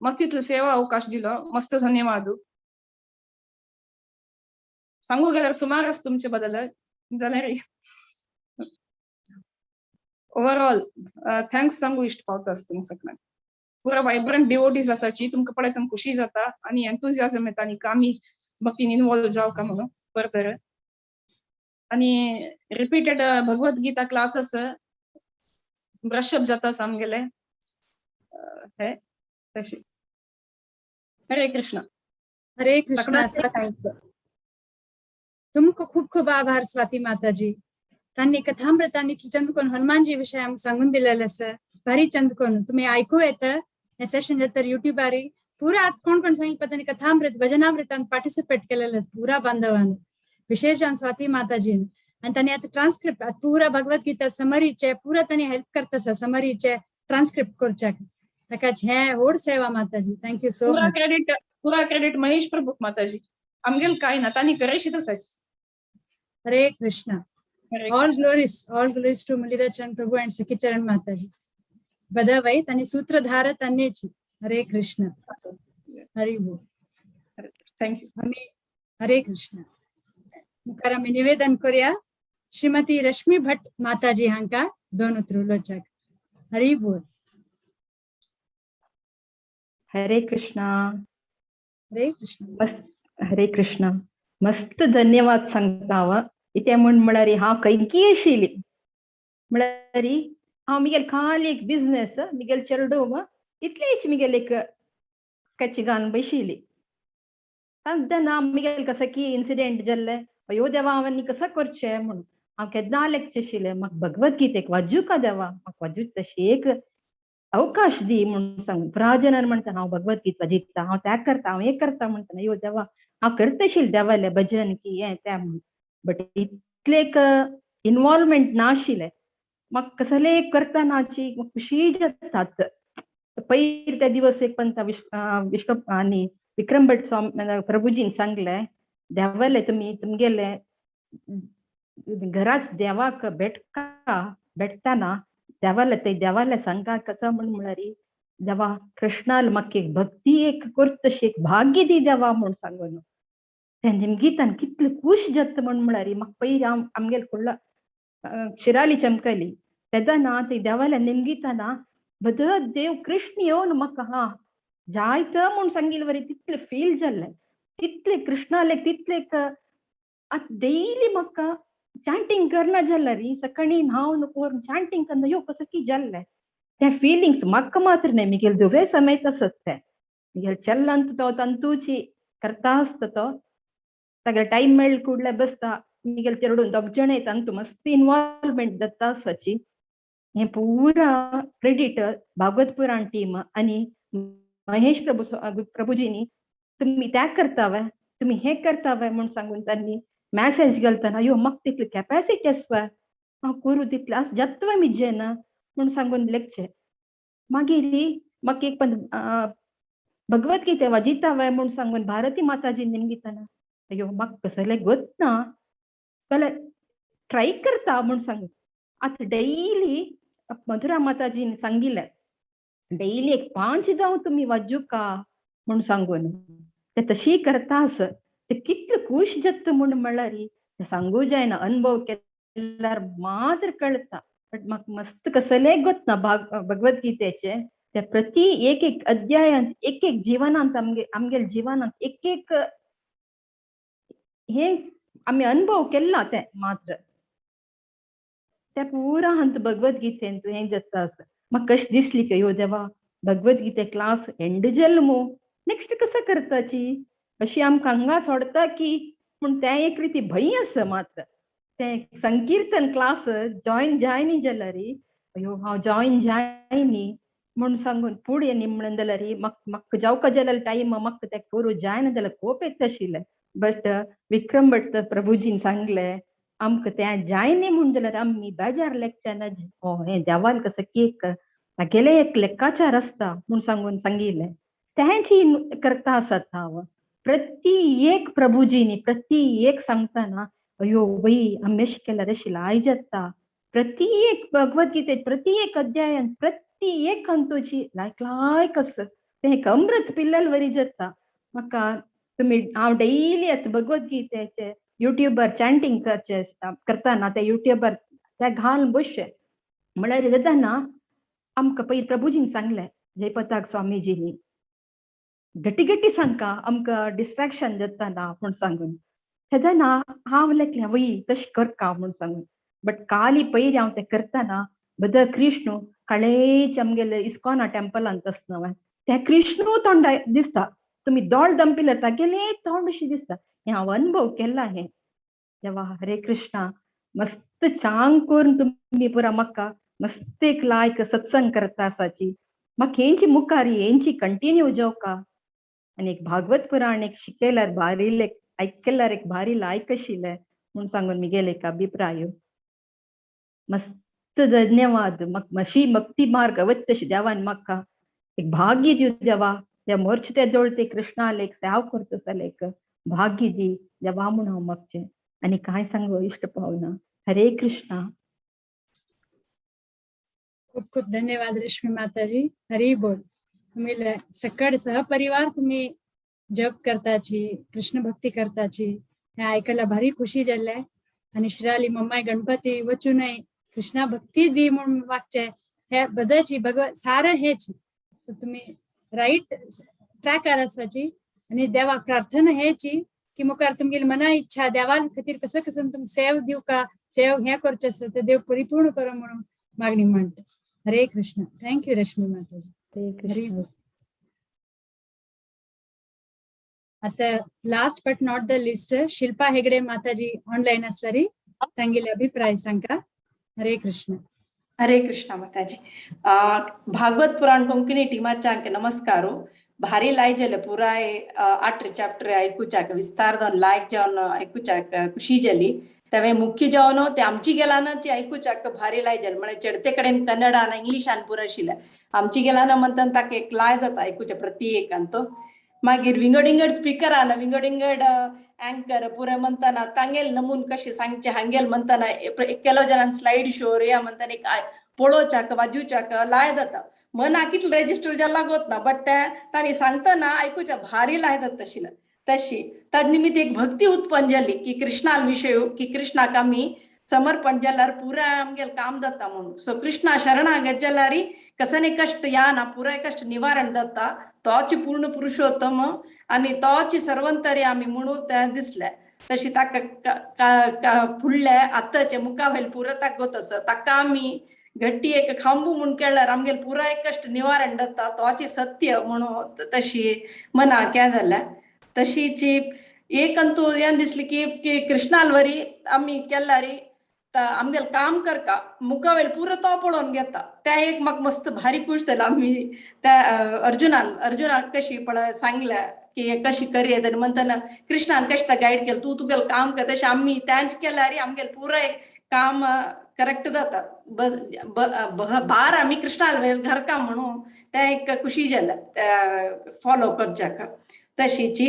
मस्त तितले सेवा अवकाश दिलो, मस्त धन्यवाद. सांगू गेल्यार सुमार आसा तुमचे बदल जाल्यार ओवरऑल thanks सांगू इश्ट पावता आसा तुमकां सगळ्यांक. पुरा वायब्रंट डिवोटीज आसाची, तुमकां पळयतना खुशी जाता आनी एन्थुजियाजम येता आनी आमी भक्तीन इनवॉल्व जावं का म्हणून फर्दर. आनी repeated Bhagavad Gita classes brush-up जाता आमगेले हे तशी. हरे कृष्ण. हरे कृष्ण. तुमकां खूब खूब आभार स्वाती माताजी. तांणी कथामृतांनी चंदकोन हनुमानजी विशय आमकां सांगून दिलेले आसा. भारी चंदकोन तुम्ही आयकू येता हे सेशन जाता युट्यूबारी पुरा आत कोण कोण सांगितलं तांणी कथामृत भजनामृतान पार्टिसिपेट केलेलं पुरा बांधवान, विशेष स्वाती माताजीन. आणि तांणी आता ट्रान्स्क्रिप्ट पुरा भगवत गीता समरीचे पुरा तांणी हेल्प करता आसा समरीचे ट्रान्स्क्रिप्ट करच्याक. ताकाच हे व्हड सेवा माताजी. Thank you so much. पुरा क्रेडिट महेश प्रभू माताजी, आमगेल काय ना तांणी करशीत आसाची. Hare Krishna. All glories, all glories to Muralidhar Charan Prabhu and Sakhi Charan Mataji. बदावई तांणी सूत्रधार तांणीची. हरे कृष्ण. हरी बोल. Thank you. आमी हरे कृष्ण. मुखार आमी निवेदन करूया श्रीमती रश्मी भट माताजी हांकां दोन उतरू उलोवच्याक. हरी बोल. हरे कृष्णा. हरे कृष्ण. मस्त हरे कृष्ण. मस्त धन्यवाद सांगता हांव. इतें म्हूण म्हळ्यार हांव खंयकी आशिल्ली म्हळ्यार हांव मिगेल खाली एक बिजनेस मिगेल चेडूं इतलेच मिगेल एक स्केच घालून बशिल्ली. तेन्ना मिगेल कसो की इन्सिडेंट जाल्ले, अयो देवा हांवें कसो करचें म्हणून हांव केन्ना लेखचें आशिल्लें. म्हाका भगवत गीतेक वाजूका देवा, म्हाका वाजूक तशी एक अवकाश दी म्हणून सांगून प्राजनान म्हणटा हांव भगवत गीत वाजयता, हांव त्या करता, हांव हें करता म्हणटा. अयो देवा हांव करता आशिल्लें देवालें भजन की हें तें म्हणून, बट इतलें एक इनवॉल्वमेंट नाशिल्लें. म्हाका कसलें करता नाची खुशी जातात. पयर त्या दिवस एक पंता विश्व आनी विक्रम भट स्वामी प्रभुजीन सांगलें, देवाले तुमी तुमगेले घराच देवाक भेटका, भेटताना देवाले ते देवाले सांगा कसो म्हण म्हळ्यार देवा कृष्णाल म्हाका एक भक्ती एक करता तशी एक भाग्य दी देवा म्हूण सांगून. ते निमगितान कितले खुश जाता म्हण म्हळ्यार म्हाका पयलीं हांव आमगेले कुर्ला शिराली चमकली तेन्ना ते देवाल्या निमगिताना बद देव कृष्ण येवन म्हाका हा जायत म्हूण सांगिल्ले वरी तितले फील जाल्लें. तितले कृष्णाले तितले आतां डेली म्हाका चांटींग करना जाल्यार सकाळी न्हांवन करून चांटींग करना यो कसो की जाल्लें ते फिलिंग्स म्हाका मात्र न्हय मिगेल धुवे समेत आसत ते मिगेल चल्लांत तो तंतूची करता आसता तो तागेले टायम मेळ कुडले बसता मिगेल चेडून दोग जाण तांतू मस्त इन्वॉल्वमेंट जाता आसाची. हें पुरा क्रेडिट भागवत पुराण टीम आनी महेश प्रभू प्रभुजींनी तुमी त्या करतावे तुमी हें करतावे म्हूण सांगून तांणी मॅसेज घालतना यो म्हाका तितली कॅपॅसिटी आसवा हांव करूं तितलें आस जातवे मिजें ना म्हूण सांगून लेखचें. मागीर म्हाका एक पण भगवत गीता वाजितावे म्हूण सांगून भारती माताजी निमगितना अयो म्हाका कसलें गोत ना जाल्यार ट्राय करता म्हूण सांगून आतां डेली मधुरा माताजीन सांगिल्लें डेली एक 5 दाव तुमी वाजुका म्हूण सांगून ते तशी करता आस ते कितले खुश जाता म्हूण म्हणल्यार ते सांगू जायना. अनुभव केल्यार मात्र कळटा. बट म्हाका मस्त कसलें गोत ना भगवत गीतेचें ते प्रति एक एक अध्यायांत एक एक जिवनांत आमगे आमगेले जिवनांत एक एक हे आमी अनुभव केला ते मात्र ते पुरा हंत भगवत गीतेंत हें जाता आसा. म्हाका कशें दिसली की अयो देवा भगवत गीते क्लास एंड जाल मू नेक्स्ट कसो करताची अशी आमकां हांगा सोडता की पूण तें एक रिती भंय आसा मात्र तें संकीर्तन क्लास जॉयन जायनी जाल्यार अयो हांव जॉयन जायनी म्हूण सांगून फुडें न्ही म्हणून जाल्यार म्हाका म्हाका जावका जाल्यार टायम म्हाका तें करूं जायना जाल्यार कोप येता आशिल्लें. बट विक्रम भट प्रभुजीन सांगलें आमकां तें जायनी म्हूण जाल्यार आमी बेजार लेखचे ना हें देवान कसो केक तागेलें एक लेक्काचार आसता म्हूण सांगून सांगिल्लें तेंची करता आसात हांव प्रति एक प्रभुजीनी प्रति एक सांगतना अयो वय आमी अशें केल्यार अशें लाय जाता. प्रति एक भगवत गीते प्रति एक अध्यायान प्रति एक अंतोची लायक लायक आसा तें एक अमृत पिल्लल वरी जाता. म्हाका तुमी हांव डेली आतां भगवत गीतेचे युट्यूबार चांटींग करचे करतना ते युट्यूबार ते घालून बसचें म्हळ्यार जाता आमकां पयलीं प्रभुजीन सांगलें जयपताक स्वामीजींनी गटी गटी सांगका आमकां डिस्ट्रेक्शन जाता ना म्हूण सांगून तेन्ना हांव लेखलें वय तशें करका म्हूण सांगून. बट काली पयलीं हांव तें करतना बद कृष्ण कळेच आमगेले इस्कॉना टेम्पलांत आसना ते कृष्णू तोंड दिसता तुमी दोळ दंपिल्यार तागेलें तोंड अशें दिसता. हें हांव अनुभव केला हें देवा हरे कृष्णा मस्त चांग करून तुमी पुरा म्हाका मस्त एक लायक सत्संग करता आसाची. म्हाका हेंची मुखार हेंची कंटिन्यू जावका आनी एक भागवत पुराण एक शिकयल्यार भारी आयकल्यार एक भारी लायक आशिल्लें म्हूण सांगून मिगेले एक अभिप्राय. मस्त धन्यवाद. मातशी भक्ती मार्ग अवश्य देवान म्हाका एक भाग्य दिव देवा त्या मोर्च ते जोडते कृष्णाले एक सेव करता जाल्यार एक भाग्य दी देवा म्हूण हांव मागचें आनी कांय सांगू इश्ट पावना. हरे कृष्णा. खूप खूप धन्यवाद रश्मी माताजी. हरी बोल. तुम्ही सकड सहपरिवार तुम्ही जप करताची कृष्ण भक्ती करताची हे ऐकायला भारी खुशी जाल्ले. आनी श्रीराली मम्माय गणपती वचूनय कृष्णा भक्ती दी म्हणून वागचे हे बदची भगवत सारं हेच. तुम्ही राईट ट्रॅकार आसाची आनी देवाक प्रार्थना हेची की मुखार तुमगेली मना इच्छा देवा खातीर कसं कसं तुम सेव दिवका सेव हें करचें आसा ते देव परिपूर्ण करो म्हणून मागणी मांडटा. हरे Krishna. Thank you Rashmi Mataji. Hari बोल. आता last but not the least Shilpa Hegde Mataji online असल्यारी तांगेले अभिप्राय सांगा. हरे कृष्ण. हरे कृष्ण माताजी. भागवत पुराण कोंकणी टीमाच्यांक नमस्कार. भारी लाय जाले पुराय 8 चॅप्टर आयकुच्याक विस्तार जावन लायक जावन आयकुच्याक खुशी जाली. तेवे मुख्य जावन ते आमची गेलान ती आयकुच्याक भारी लाय जाले म्हळ्यार चडते कडेन कन्नडान इंग्लिशान पुरो आशिल्ले आमची गेलान म्हणटान ताका एक लाय जाता आयकुच्या प्रति एकान तो. मागीर विंगड विंगड स्पिकरान विंगड विंगड अँकर पुरे म्हणटाना तांगेल नमून कशें सांगचें हांगेल म्हणटाना केलो जाणान स्लायड शो या म्हणटाना एक पळोवच्याक वाजूच्याक लाय जाता. मनाक कितलें रेजिस्टर जाल्यार लागत ना बट ते तांणी सांगतना आयकुच्या भारी लाय जाता तशें. तशी ताज निमित्त एक भक्ती उत्पन्न जाली की कृष्णा विशय की कृष्णाक आमी समर्पण जाल्यार पुराय आमगेल काम जाता म्हणून. सो कृष्णा शरणागत जाल्यार कसने कष्ट या ना पुराय कष्ट निवारण जाता, तोच पूर्ण पुरुषोत्तम आनी तोच सर्वंतरी आमी म्हणून ते दिसले. तशी ताका फुडले आतांचे मुखावेल पुरो ताका आसा ताका आमी घट्टी एक खांबू म्हूण केल्यार आमगेल पुराय कष्ट निवारण जाता, तोच सत्य म्हणून तशी मना क्या जाल्या. तशीची एक अंतू हें दिसली की कृष्णालवरी आमी केल्यार आमगेल काम करका मुखावेल पुरो तो पळोवन घेता. त्या एक म्हाका मस्त भारी खूश जालें. आमी त्या अर्जुनान अर्जुनाक कशी पळय सांगल्या की कशी करयेत आनी म्हणटना कृष्णान कशें गायड केलें, तूं तुगेलें काम कर, तशें आमी त्यांच केल्यार आमगेल पुराय काम करेक्ट जाता. बस भार आमी कृष्णाल घरका म्हणून तें एक खुशी जालें फॉलो करच्याक. तशीची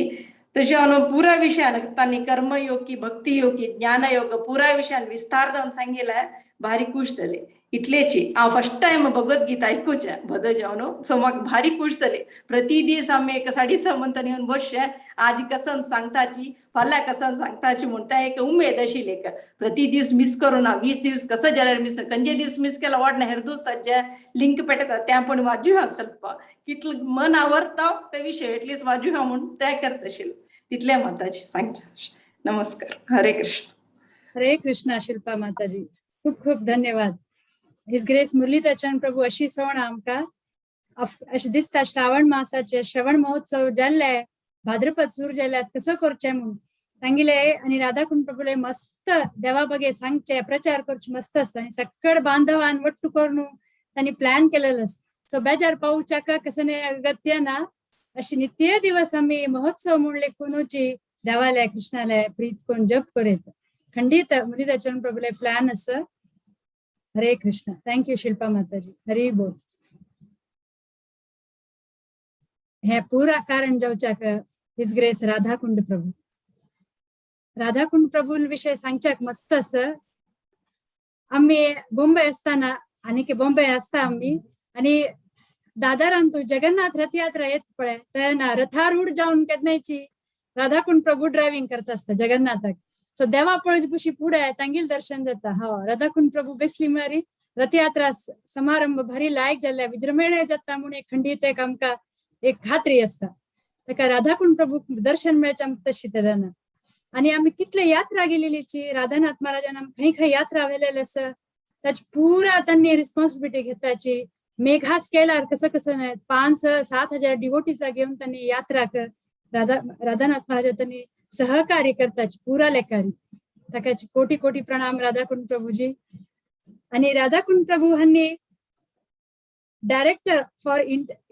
तशें हांव पुराय विशयान तांणी कर्मयोग की भक्तियोग की ज्ञानयोग पुराय विशयान विस्तार जावन सांगिल्लें, भारी खूश जाली. इतलेची हांव फर्स्ट टायम भगवद्गीता आयकुचें बद जावन, सो म्हाका भारी खूश जाली. प्रति दीस आमी एक 6:30 म्हणटना येवन बसचें, आज कसन सांगताची फाल्यां कसन सांगताची म्हूण तें एक उमेद आशिल्ली. एक प्रति दीस मिस करूं ना, 20 दीस कसो जाल्यार मिस, खंयचे दीस मिस केला वाटना, हेर दीस ताजे लिंक पेटता तें पण वाजूया ಸ್ವಲ್ಪ कितलें मन आवडता ते विशय एटलीस्ट वाजूया म्हूण तें करता आशिल्लें. तितलें माताजी सांगचें. नमस्कार. हरे कृष्ण. हरे कृष्ण. शिल्पा माताजी खूब खूब धन्यवाद. His grace Muralidhar चरण प्रभू अशी सवण आमकां अशें दिसता श्रावण मासाचे श्रवण महोत्सव जाल्ले भाद्रपद सुरू जाल्यात कसो करचें म्हूण तांगेले आनी राधाकुंड प्रभूले मस्त देवा बगे सांगचे प्रचार करचे मस्त आसा आनी सकळ बांधवान वट्टू करून तांणी प्लॅन केलेलो आसा. सो बेजार पावच्याक कसं अगत्य ना, अशी नित्य दिवस आमी महोत्सव म्हूण लेखूनची देवाले कृष्णाले प्रीत कोण जप करीत खंडीत मुरलीधर चरण प्रभूले प्लॅन आसा. हरे कृष्ण. Thank you Shilpa माताजी. हरी बोल. हे पुरा कारण जावच्याक his grace Radhakund Prabhu. Radhakund Prabhu विषय सांगच्याक मस्त आसा. आमी बोंबे आसतना आनी बॉम्बे आसता आमी आनी दादरान तूं जगन्नाथ रथयात्रा येत पळय तेन्ना रथारूढ जावन केन्नायची राधाकुंड प्रभू ड्रायव्हिंग करता आसता जगन्नाथाक. सो देवा पळोवचे पशी फुडें तांगेल दर्शन जाता. हो राधाकुंड प्रभू बेसली म्हळ्यार रथयात्रा समारंभ भारी लायक जाल्ल्या विजृंभणे जाता म्हूण एक खंडीत एक आमकां एक खात्री आसता. ताका राधाकुंड प्रभू दर्शन मेळचें आमकां तशी तेन्ना. आनी आमी कितले यात्रा गेलेलीची राधानाथ महाराजान आमकां खंय खंय यात्रा व्हेलेले आसा ताची पुरा तांणी रिस्पॉन्सिबिलिटी घेताची. मेघा स्केलार कसं कसं नाही 5-7 हजार डिवोटीचा घेऊन त्यांनी यात्रा राधानाथ महाराजा त्यांनी सहकार्य करताची पुरा लेखारी. ताकाची कोटी कोटी प्रणाम राधाकुंड प्रभूजी. आणि राधाकुंड प्रभू हांणी director for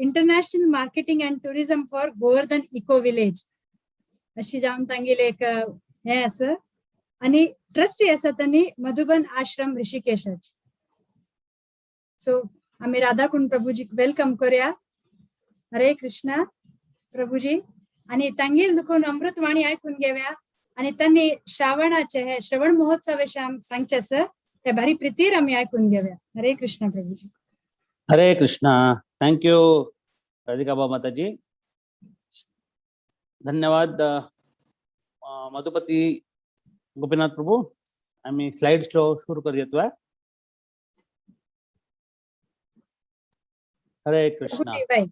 international marketing and tourism for Govardhan eco village अशी जावन तांगेले एक हे आसा आणि ट्रस्टी आसा तांणी मधुबन आश्रम ऋषिकेशाची. सो आमी राधाकुंड प्रभूजीक welcome करूया. हरे कृष्णा प्रभूजी. आणि तांगेल दुखून अमृतवाणी ऐकून घेव्या आणि त्यांनी श्रावणाचे हे श्रवण महोत्सव सांगचे आसा ते भारी प्रितीर आमी ऐकून घेव्या. हरे कृष्णा प्रभूजी. हरे कृष्णा. Thank you Radhika बा माताजी. धन्यवाद मधुपती गोपीनाथ प्रभू. आम्ही स्लाइड शो सुरू करूया. हरे कृष्णा.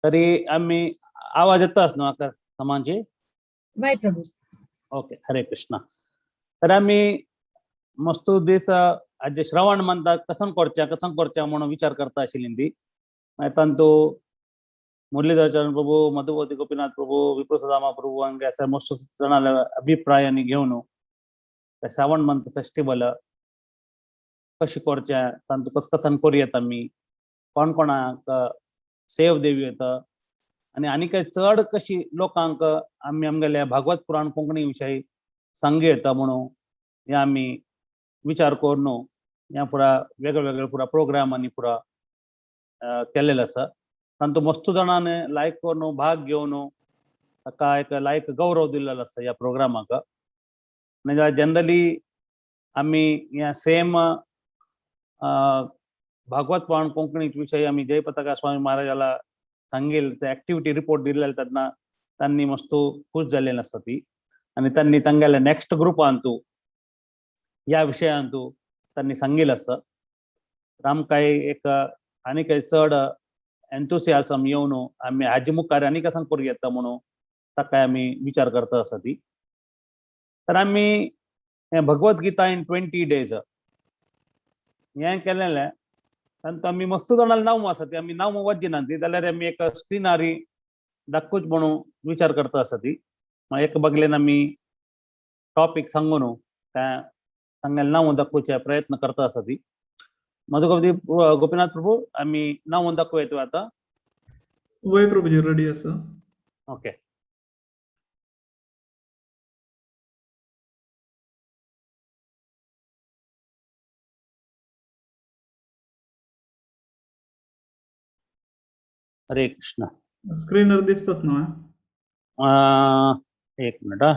तरी आम्ही आवाज येताच न्हू आका समांची? बाय प्रभू. ओके. हरे कृष्णा. तर आम्ही मस्त दीस आज श्रवण म्हणतात कसं करच्या कसं करच्या म्हणून विचार करता आशिल्ली ती. मागीर तांतू मुरलीधर चरण प्रभू, मधुपती गोपीनाथ प्रभू, विप्रसदामा प्रभू हांगे अशा मस्त जाणांले अभिप्रायानी घेवन श्रावण मंथ फेस्टिवल कशें करचें, तांतू कस कसान करूं येता आमी, कोण कोणाक सेव देव येता आनी आनी काय चड कशी लोकांक आमी आमगेल्या भागवत पुराण कोंकणी विशय सांगू येता म्हणून हे आमी विचार करून ह्या पुरा वेगळे वेगळे पुरा प्रोग्राम आनी पुरा केल्लेलो आसा. तांतू मस्त जाणांनी लायक करून भाग घेवन ताका एक लायक गौरव दिल्लो आसा ह्या प्रोग्रामाक. नाजाल्यार जनरली आमी ह्या सेम भागवत पुराण कोंकणी विशय आमी जयपताका स्वामी महाराजाला सांगेल ते ऍक्टिव्हिटी रिपोर्ट दिलेले तेन्ना तांणी मस्त खुश जाल्लें आसता ती आनी तांणी तांगेले नेक्स्ट ग्रुपांतू ह्या विशयांतू तांणी सांगिल आसा. तर आमकां एक आनी काय चड एन्थुसियासम येवन आमी हाजे मुखार आनी कसां करूं येता म्हणून ताका आमी विचार करता आसा ती. तर आमी हें भगवत गीता इन 20 डेज हें केलेलें तांतूत आमी मस्त जाणां नांव आसा ती आमी नांव वाचिना ती जाल्यार आमी एक स्क्रिनार दाखोवच म्हणून विचार करता आसा ती. मागीर एक बगलेन आमी टॉपीक सांगून त्या तांगेलें नांव दाखोवचे प्रयत्न करता आसा ती. मधुकवती गोपीनाथ प्रभू आमी नांव दाखोवं येता आतां. वय प्रभुजी रेडी आसा. ओके. हरे कृष्ण. स्क्रीनर दिसतच ना? एक मिनिट हा.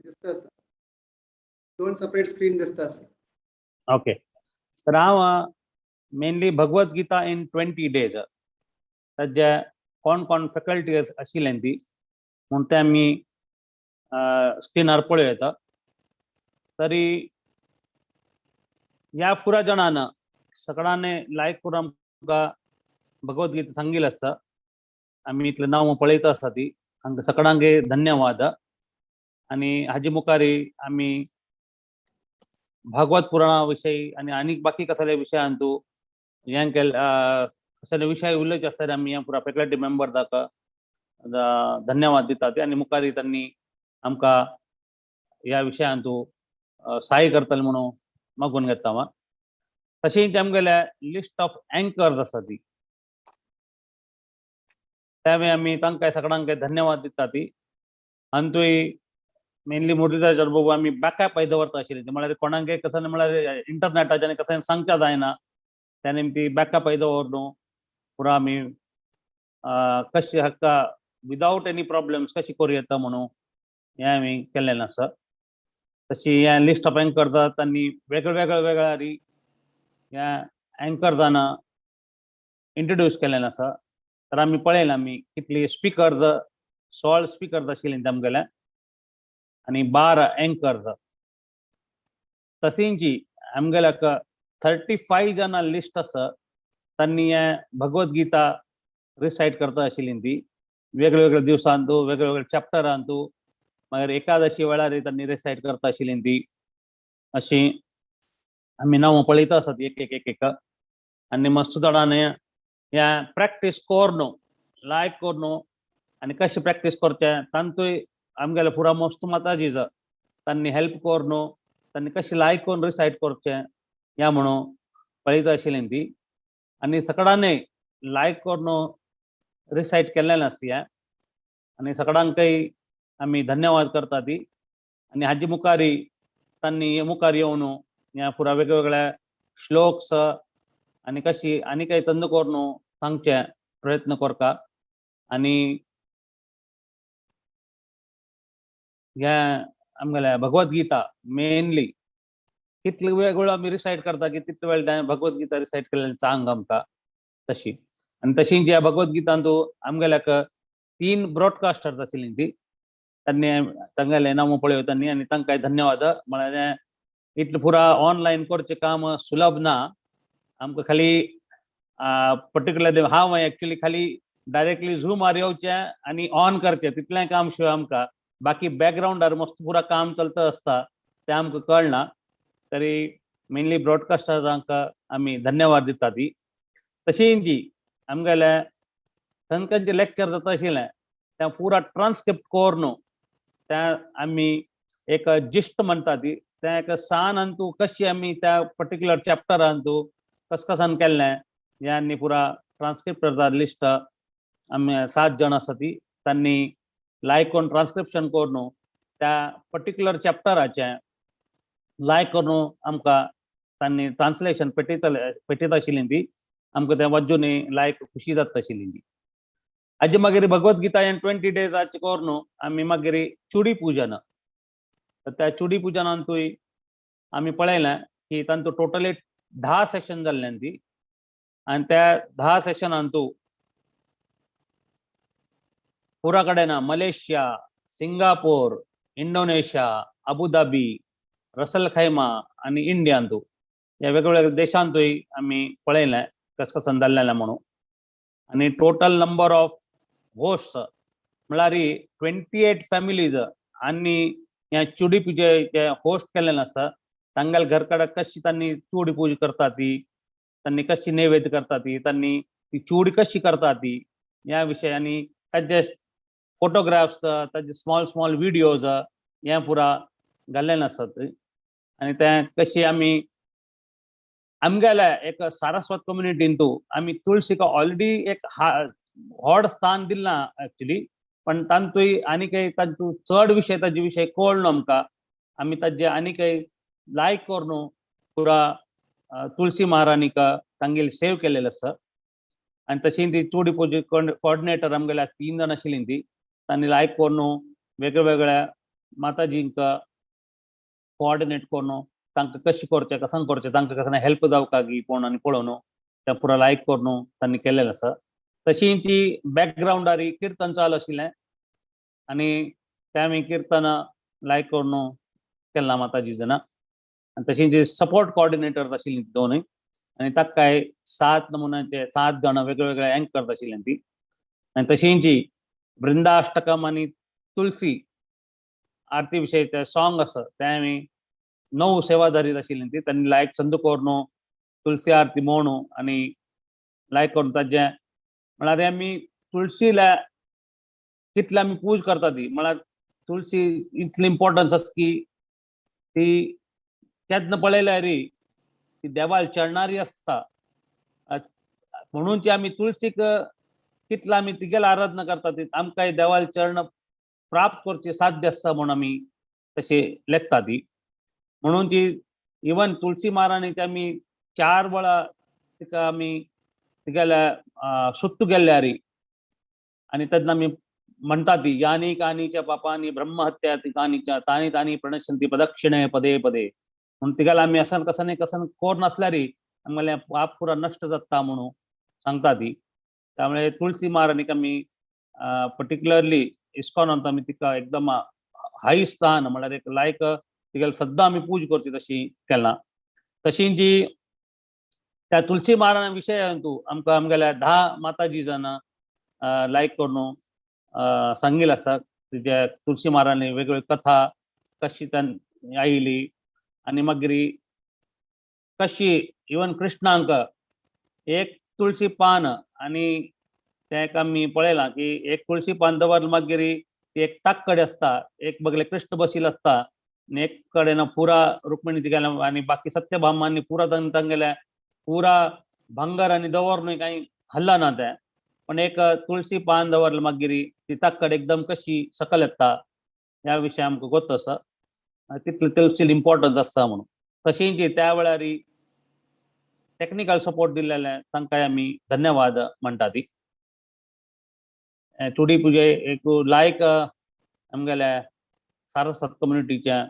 दिसता दोन सेपरेट स्क्रीन दिसता. ओके. तर हांव mainly Bhagavad Gita in 20 days ताजे कोण कोण फॅकल्टी आशिल्लें ती म्हूण ते आमी स्क्रिनार पळोवं येता. तरी ह्या पुरा जाणान सगळ्यांनी लायक करून आमकां भगवत गीता सांगिल्लें आसता. आमी इतलें नांव पळयता आसता ती हांकां सगळ्यांक धन्यवाद. आनी हाजे मुखार आमी भागवत पुराणा विशयी आनी आनीक बाकी कसले विशयांतू हें केल कसले विशय उलोवचे आसता आमी ह्या पुरा फॅकल्टी मेंबर ताका धन्यवाद दितात आनी मुखार तांणी आमकां ह्या विशयांतू सहाय करतले म्हणून मागून घेता हांव. तशेंच आमगेले लिस्ट ऑफ एंकर्स आसा ती त्यावेळी आमी तांकां सगळ्यांक धन्यवाद दिता ती. आनी मेनली मुरलीधर बाबू आमी बॅकअप दवरता आशिल्ली म्हळ्यार कोणाक कसं म्हळ्यार इंटरनेटाचेर आनी कसं सांगच्या जायना त्या निमती बॅकअप दवरून पुरा आमी कशी हाका विदावट एनी प्रॉब्लम्स कशी करूं येता म्हणून हें आमी केल्लें आसा. तशी हें लिस्ट ऑफ एंकर्स तांणी वेगळे वेगळे वेगळ्या ह्या एंकर्सान इंट्रोड्यूस केल्लें आसा. तर आमी पळयलें आमी कितली स्पिकर्स 16 स्पिकर्स आशिल्ले आमगेले आनी 12 एंकर्स. तशींची आमगेल्याक 35 जाणां लिस्ट आसा तांणी हें भगवत गीता रिसायट करता आशिल्ली ती वेगळे वेगळे दिवसांतू वेगळे वेगळे चॅप्टरांतू मागीर एकादशी वेळार तांणी रिसायट करता आशिल्ली ती. अशी आमी नांवां पळयता आसात एक एक एक एक. आनी मस्त जाणांनी ह्या प्रॅक्टीस करून लायक करून आनी कशें प्रॅक्टीस करचें तांतूय आमगेले पुरा मस्त माताजीज तांणी हेल्प करून तांणी कशें लायक करून रिसायट करचें ह्या म्हणून पळयता आशिल्ली ती. आनी सगळ्यांनी लायक करून रिसायट केल्लें आसा हें आनी सगळ्यांकय आमी धन्यवाद करता ती. आनी हाजे मुखार तांणी मुखार येवन ह्या पुरा वेगवेगळ्या श्लोक्स आनी कशी आनी काय तंद करून सांगचे प्रयत्न करता. आनी ह्या आमगेल्या भगवत गीता मेनली कितले वेळ आमी रिसायट करता की तितले वेळ भगवत गीता रिसायट केल्लें चांग आमकां तशी. आनी तशीच ह्या भगवत गीतांतू आमगेल्याक 3 ब्रॉडकास्टर्स आशिल्लीं ती तांणी तांगेलें नांव पळयता तांणी आनी तांकां धन्यवाद. म्हळ्यार इतलें पुरा ऑनलायन करचें काम सुलभ ना आमकां. खाली पर्टिक्युलरली हांव एक्चुअली खाली डायरेक्टली झूमार येवचें आनी ऑन करचें तितलें काम शिवाय आमकां बाकी बॅकग्रावंडार मस्त पुरा काम चलता आसता तें आमकां कळना. तरी मेनली ब्रॉडकास्टर्सांक आमी धन्यवाद दिता ती. तशींच आमगेले खंय खंयचे लेक्चर जाता आशिल्लें तें पुरा ट्रान्सक्रिप्ट करून तें आमी एक जिस्ट म्हणटा ती तें एक सान अंतू कशी आमी त्या पर्टिक्युलर चॅप्टरांतू कस कसान केल्लें हें आनी पुरा ट्रान्सक्रिप्ट लिस्ट आमी 7 जाण आसा ती तांणी लायक करून ट्रान्सक्रिप्शन करून त्या पर्टिक्युलर चॅप्टराचें लायक करून आमकां तांणी ट्रान्सलेशन पेटयतले पेटयता आशिल्ली ती आमकां तें वाचून लायक खुशी जाता आशिल्ली ती. हाजे मागीर भगवत गीता इन 20 डेजाचें करून आमी मागीर चुडी पुजन तर त्या चुडी पुजनांतूय आमी पळयलें की तांतूं टोटली 10 सेशन जाल्लें ती. आनी त्या 10 सेशनांतू पुरा कडेन Malaysia, Singapore, Indonesia, Abu Dhabi, Ras al Khaimah आनी इंडियांतू ह्या वेगवेगळ्या देशांतूय आमी पळयलें कस कसन जाल्लें म्हणून. आनी टोटल नंबर ऑफ होस्ट म्हळ्यार 28 फॅमिलीज आनी ह्या चुडी पुजे होस्ट केल्लें आसता तांगेले घर कडेन कशी तांणी चुडी पूजा करता ती, तांणी कशी नैवेद्य करता ती, तांणी ती चूड कशी करता ती ह्या विशय आनी ताजे फोटोग्राफ्स, ताजे स्मॉल स्मॉल विडियोज हे पुरा घाल्लेले आसतात. आनी ते कशी आमी आमगेल्या एक सारस्वत कम्युनिटींतू आमी तुळशीक ऑलरेडी एक व्हड स्थान दिलां एक्चुली, पण तांतूय आनी काही तांतू चड विशय ताजे विशय कळ्ळो आमकां, आमी ताजे आनी काही लायक करून पुरा तुळशी महाराणीक तांगेली सेव केलेलें आसा. आनी तशी ती चुडी पुजे कोऑर्डिनेटर आमगेल्या 3 जाण आशिल्लीं ती तांणी लायक करून वेगळ्या वेगळ्या माताजींक कोऑर्डिनेट करून तांकां कशें करचें कशें करचें तांकां कशें हेल्प जावका गी कोण आनी पळोवन तें पुरा लायक करून तांणी केल्लें आसा. तशी ती बॅकग्रावंडार किर्तन चालू आशिल्लें आनी तें आमी किर्तन लायक करून केलां माताजी जाणां. आनी तशी जी सपोर्ट कोऑर्डिनेटर आशिल्ली दोनूय आनी ताकाय 7 नमुन्याचे 7 जाणां वेगळे वेगळे एंकर आशिल्ली ती. आनी तशींची वृंदाष्टकम आनी तुलसी आरती विशय ते सॉंग आसा तें आमी 9 सेवाधारी आशिल्ली ती तांणी लायक संद करून तुलसी आरती म्हणू आनी लायक करून ताजें म्हळ्यार आमी तुळशीला कितले आमी पूज करता ती म्हळ्यार तुळशी इतली इम्पोर्टन्स आसा की ती केन्ना पळयल्यार ती देवाल चडणारी आसता, म्हणून ती आमी तुळशीक कितले आमी तिगेली आराधना करता ती आमकां देवाल चरण प्राप्त करची साध्य आसता म्हणून आमी तशें लेखता ती. म्हणून ती इवन तुळशी महाराणीची आमी 4 वेळा तिका आमी तिगेल्या सुत्तू गेल्ल्यार आनी तेन्ना आमी म्हणटा ती यानी कानीच्या पापानी ब्रह्महत्या ती कानीच्या तानी तानी प्रणश्यंती प्रदक्षिणे पदे पदे, म्हणून तिगेल्या आमी असन कसन कसन कोर नासल्यार आमगेलें पाप पुरा नश्ट जाता म्हणून सांगता ती. त्यामुळे तुळशी महाराणीक आमी पर्टिक्युलरली इस्कॉनांत आमी तिका एकदम हाय स्थान म्हळ्यार एक लायक तिगेली सद्दां आमी पूज करची तशी केलां. तशी जी त्या तुलसी महाराणा विशयांतू आमकां आमगेल्या 10 माताजी जाणां लायक करून सांगिल्लें आसा. तिच्या तुलसी महाराणी वेगवेगळी कथा कशी तांणी आयली आनी मागीर कशी इवन कृष्णांक एक तुळशी पान आनी तें आमी पळयलां की एक तुळशी पान दवर मागीर एक ताक कडेन आसता, एक बगले कृष्ण बशिल्लो आसता आनी एक कडेन पुरा रुक्मिणी तिगेल्या आनी बाकी सत्यभामा आनी पुरा तांगेल्या पुरा भांगर आनी दवरनूय कांय हल्ला ना तें, पण एक तुळशी पान दवरलें मागीर ती ताकड एकदम कशी सकल येता ह्या विशय आमकां गोत आसा, तितलें तुळशील इम्पोर्टन्स आसता म्हणून. तशींच त्या वेळार टॅक्निकल सपोर्ट दिल्लें तांकांय आमी धन्यवाद म्हणटा ती. चुडी पुजे एक लायक आमगेल्या सारस्वत कम्युनिटीच्या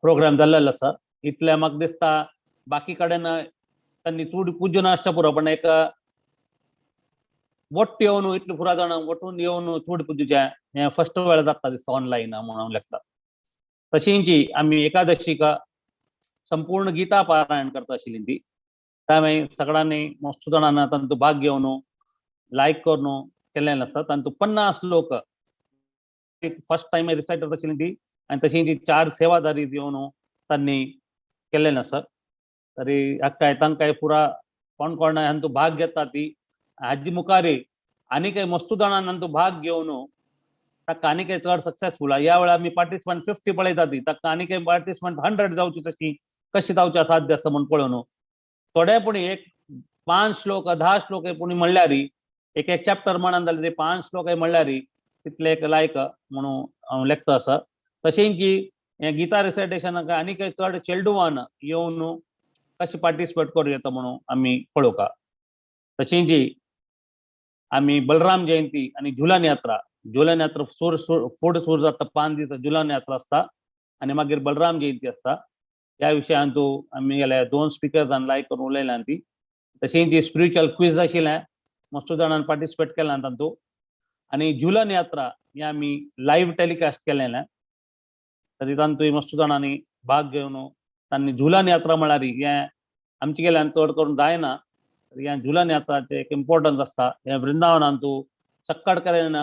प्रोग्राम जाल्लेलो आसा. इतलें म्हाका दिसता बाकी कडेन तांणी चूड पुज्य नासता पुरो, पण एक वट्ट येवन इतले पुरा जाणां वटून येवन चूड पुजेचें हें फर्स्ट वेळ जाता दिसता ऑनलायन म्हणून लेखता. तशींच आमी एकादशीक संपूर्ण गीता पारायण करता आशिल्ली ती, त्या मागीर सगळ्यांनी मस्त जाणांनी तांचो भाग घेवन लायक करून केल्लें आसता. तांतूं 50 लोक फर्स्ट टायम रिसायटर आशिल्ली ती आनी तशीं ती 4 सेवाधारी येवन तांणी केल्लें आसा. तरी हाका तांकां पुरा कोण कोण हांतूं भाग घेता ती हाजी मुखार आनी काही मस्तू जाणांनी हांतूं भाग घेवन ताका आनी काही चड सक्सेसफूल. ह्या वेळार आमी पार्टिसिपंट 50 पळयता ती ताका आनी काही पार्टिसिपंट 100 जावची तशी कशी जावची साध्य आसा म्हूण पळोवन थोडे पूण एक 5 श्लोक 10 श्लोक पूण म्हणल्यार एक एक चॅप्टर म्हणान जाल्यार 5 श्लोक म्हणल्यार तितले एक लायक म्हणून हांव लेखता आसा. तशें की हें गीता रिसायटेशनाक आनी काही चड चेडवान येवन कशें पार्टिसिपेट करूं येता म्हणून आमी पळोवका. तशेंच आमी बलराम जयंती आनी झुलन यात्रा, झुलन यात्रा सूर फुड सूर जाता 5 दीस झुलन यात्रा आसता आनी मागीर बलराम जयंती आसता. ह्या विशयांत आमी गेल्या 2 स्पिकर्सान लायक करून उलयल्या ती. तशींच स्पिरिच्युअल क्विज आशिल्लें मस्त जाणांनी पार्टिसिपेट केलां तातूंत. आनी झुलन यात्रा हे आमी लायव्ह टेलिकास्ट केलेलें, तरी तातूंतय मस्त जाणांनी भाग घेवन तांणी झुलन यात्रा म्हळ्यार हें आमचे गेल्यान चड करून जायना, हें झुलन यात्राचें एक इम्पोर्टन्स आसता. हें वृंदावनांतू सक्कड कडेन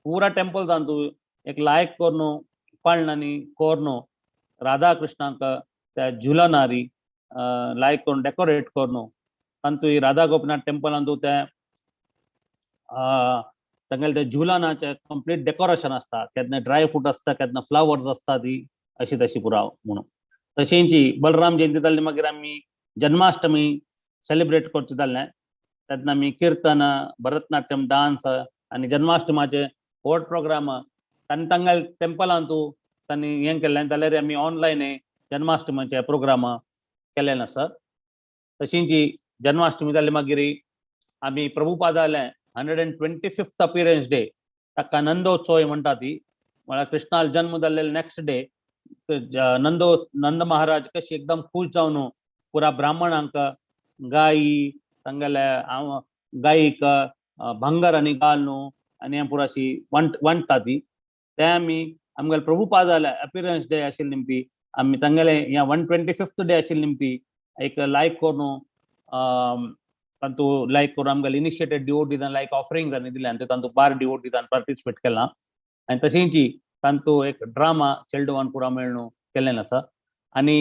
पुरा टेम्पल्सांतू एक लायक करून पाळणांनी करून राधा कृष्णाक त्या झुलनारी लायक करून डेकोरेट करून तातूंत राधा गोपीनाथ टेम्पलांतू ते तांगेले ते झुलनाचें कंप्लीट डेकोरेशन आसता, केन्ना ड्राय फ्रूट आसता, केन्ना फ्लावर्स आसता, ती अशी तशी पुरा म्हणून. तशेंच बलराम जयंती जाली मागीर आमी जन्माष्टमी सेलिब्रेट करचें जालें, तेन्ना आमी किर्तन, भरतनाट्यम, डांस आनी जन्माष्टमाचे व्हड प्रोग्राम तांणी तांगेले टेम्पलांतू तांणी हें केल्लें जाल्यार आमी ऑनलायन जन्माष्टमीचे प्रोग्राम केल्ले आसा. तशींच जन्माष्टमी जाली मागीर आमी प्रभुपादाले 125th appearance day ताका नंदोत्सव म्हणटा ती, म्हळ्यार कृष्णाल जन्म जाल्ले नेक्स्ट डे नंद महाराज कशी एकदम खुश जावन पुरा ब्राह्मणांक गायी तांगेले गायीक भांगर आनी घाल न्हू आनी हें पुरा अशी वांटता ती. ते आमी आमगेले प्रभुपादाले अपियरन्स डे आशिल्ले निमती आमी तांगेले ह्या 125th day आशिल्ले निमती एक लायक करून तातूंत लायक करून आमगेले इनिशिएटेड डिवोटीजान लायक ऑफरिंग आनी दिलें आनी तातूंत 12 डिवोटीजान पार्टिसिपेट केलां. आनी तशेंच तातूंत एक ड्रामा चेल्डुवान पुरा मेळ्ळू केल्लें आसा. आनी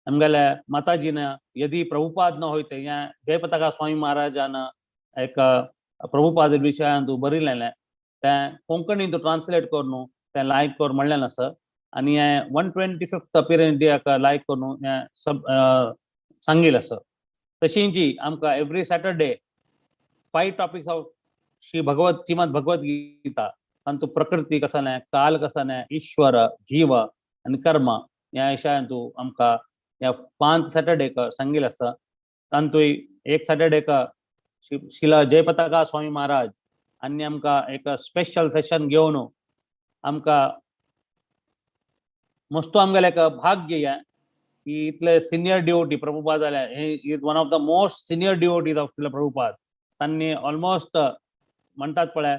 आमगेले माताजीन यदी प्रभुपाद न होयते हें जयपताका स्वामी महाराजान एक प्रभुपाद विशयांत बरयलेलें तें कोंकणींत ट्रान्सलेट करून तें लायक कर म्हणलें आसा. आनी हें 125th appearance डेक लायक करून हें सब सांगिल्लें आसा. तशींच आमकां every Saturday 5 topics of Shri Bhagavad Shrimad Bhagavad Gita, तातूंत प्रकृती कसाने, काल कसाने, ईश्वर, जीव आनी कर्म ह्या विशयांतू आमकां ह्या 5 सॅटर्डेक सांगिल्लें आसा. तातूंत एक सॅटर्डेक शिला जयपताका स्वामी महाराज आनी आमकां एक स्पेशल सेशन घेवन आमकां मस्त आमगेलें एक भाग्य हें की इतले सिनियर डिवोटी प्रभुपाद जाले, हे is one of the most senior devotees of Prabhupada. तांणी ऑलमोस्ट म्हणटात पळय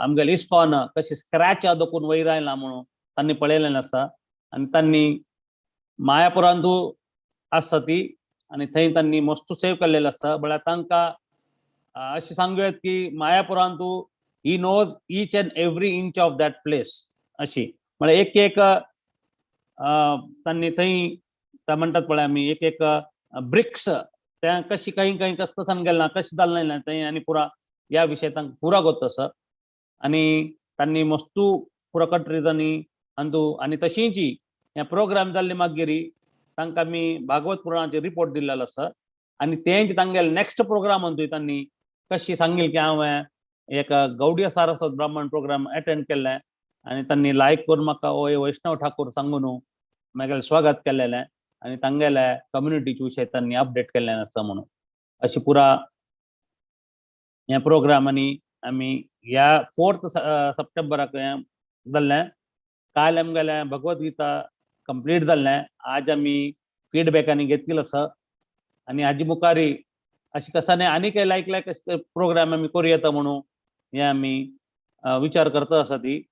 आमगेले इस्कॉन कशी स्क्रॅच दोकून वयर आयला म्हणून तांणी पळयलें आसा. आनी तांणी मायापुरांतू आसा ती आनी थंय तांणी मस्त सेव केल्लें आसा. म्हळ्यार तांकां अशें सांगू येत की मायापुरांतू he knows each and every inch of that place अशी, म्हळ्यार एक एक तांणी थंय म्हणटात पळय आमी एक एक ब्रिक्स त्या कशी काही काही कस कसान गेला कशें जालें ना थंय आनी पुरा ह्या विशय तांकां पुरा गोत आसा. आनी तांणी मस्तू पुरा कंट्रीजांनी अंदू आनी तशींच हे प्रोग्राम जाल्ले मागीर तांकां आमी भागवत पुराणाचे रिपोर्ट दिल्लेलो आसा. आनी तेंच तांगेले नेक्स्ट प्रोग्राम अंतूय तांणी कशी सांगिल्लें की हांवें एक गौडीय सारस्वत ब्राह्मण प्रोग्राम अटेंड केल्लें आनी तांणी लायक करून म्हाका ओय वैष्णव ठाकूर सांगून मागीर स्वागत केल्लेलें आनी तांगेले कम्युनिटीचे विशय तांणी अपडेट केल्लें आसा म्हणून अशी पुरा हे प्रोग्राम. आनी आमी ह्या 4 सप्टेंबराक हें जाल्लें. काल आमगेलें भगवत गीता कंप्लीट जाल्लें. आज आमी फिडबॅकांनी घेतलेलो आसा आनी हाजे मुखारी अशें कसाने आनी काय लायक लायक अशे प्रोग्राम आमी करूं येता म्हणून हें आमी विचार करता आसा. ती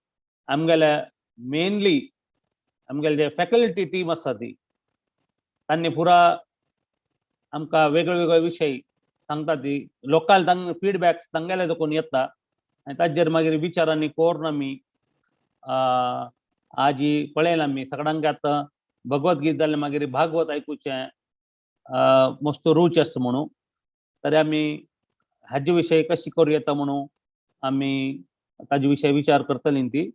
आमगेले मेनली आमगेले जे फॅकल्टी टीम आसा ती तांणी पुरा आमकां वेगळे वेगळे विशय सांगता ती लोकांक तांकां फिडबॅक्स तांगेले देखून येता आनी ताजेर मागीर विचारांनी करून आमी आजी पळयलां आमी सगळ्यांक आतां भगवत गीत जालें मागीर भागवत आयकुचें मस्त रूच आसता म्हणून, तरी आमी हाजे विशय कशी करूं येता म्हणून आमी ताजे विशय विचार करतली ती.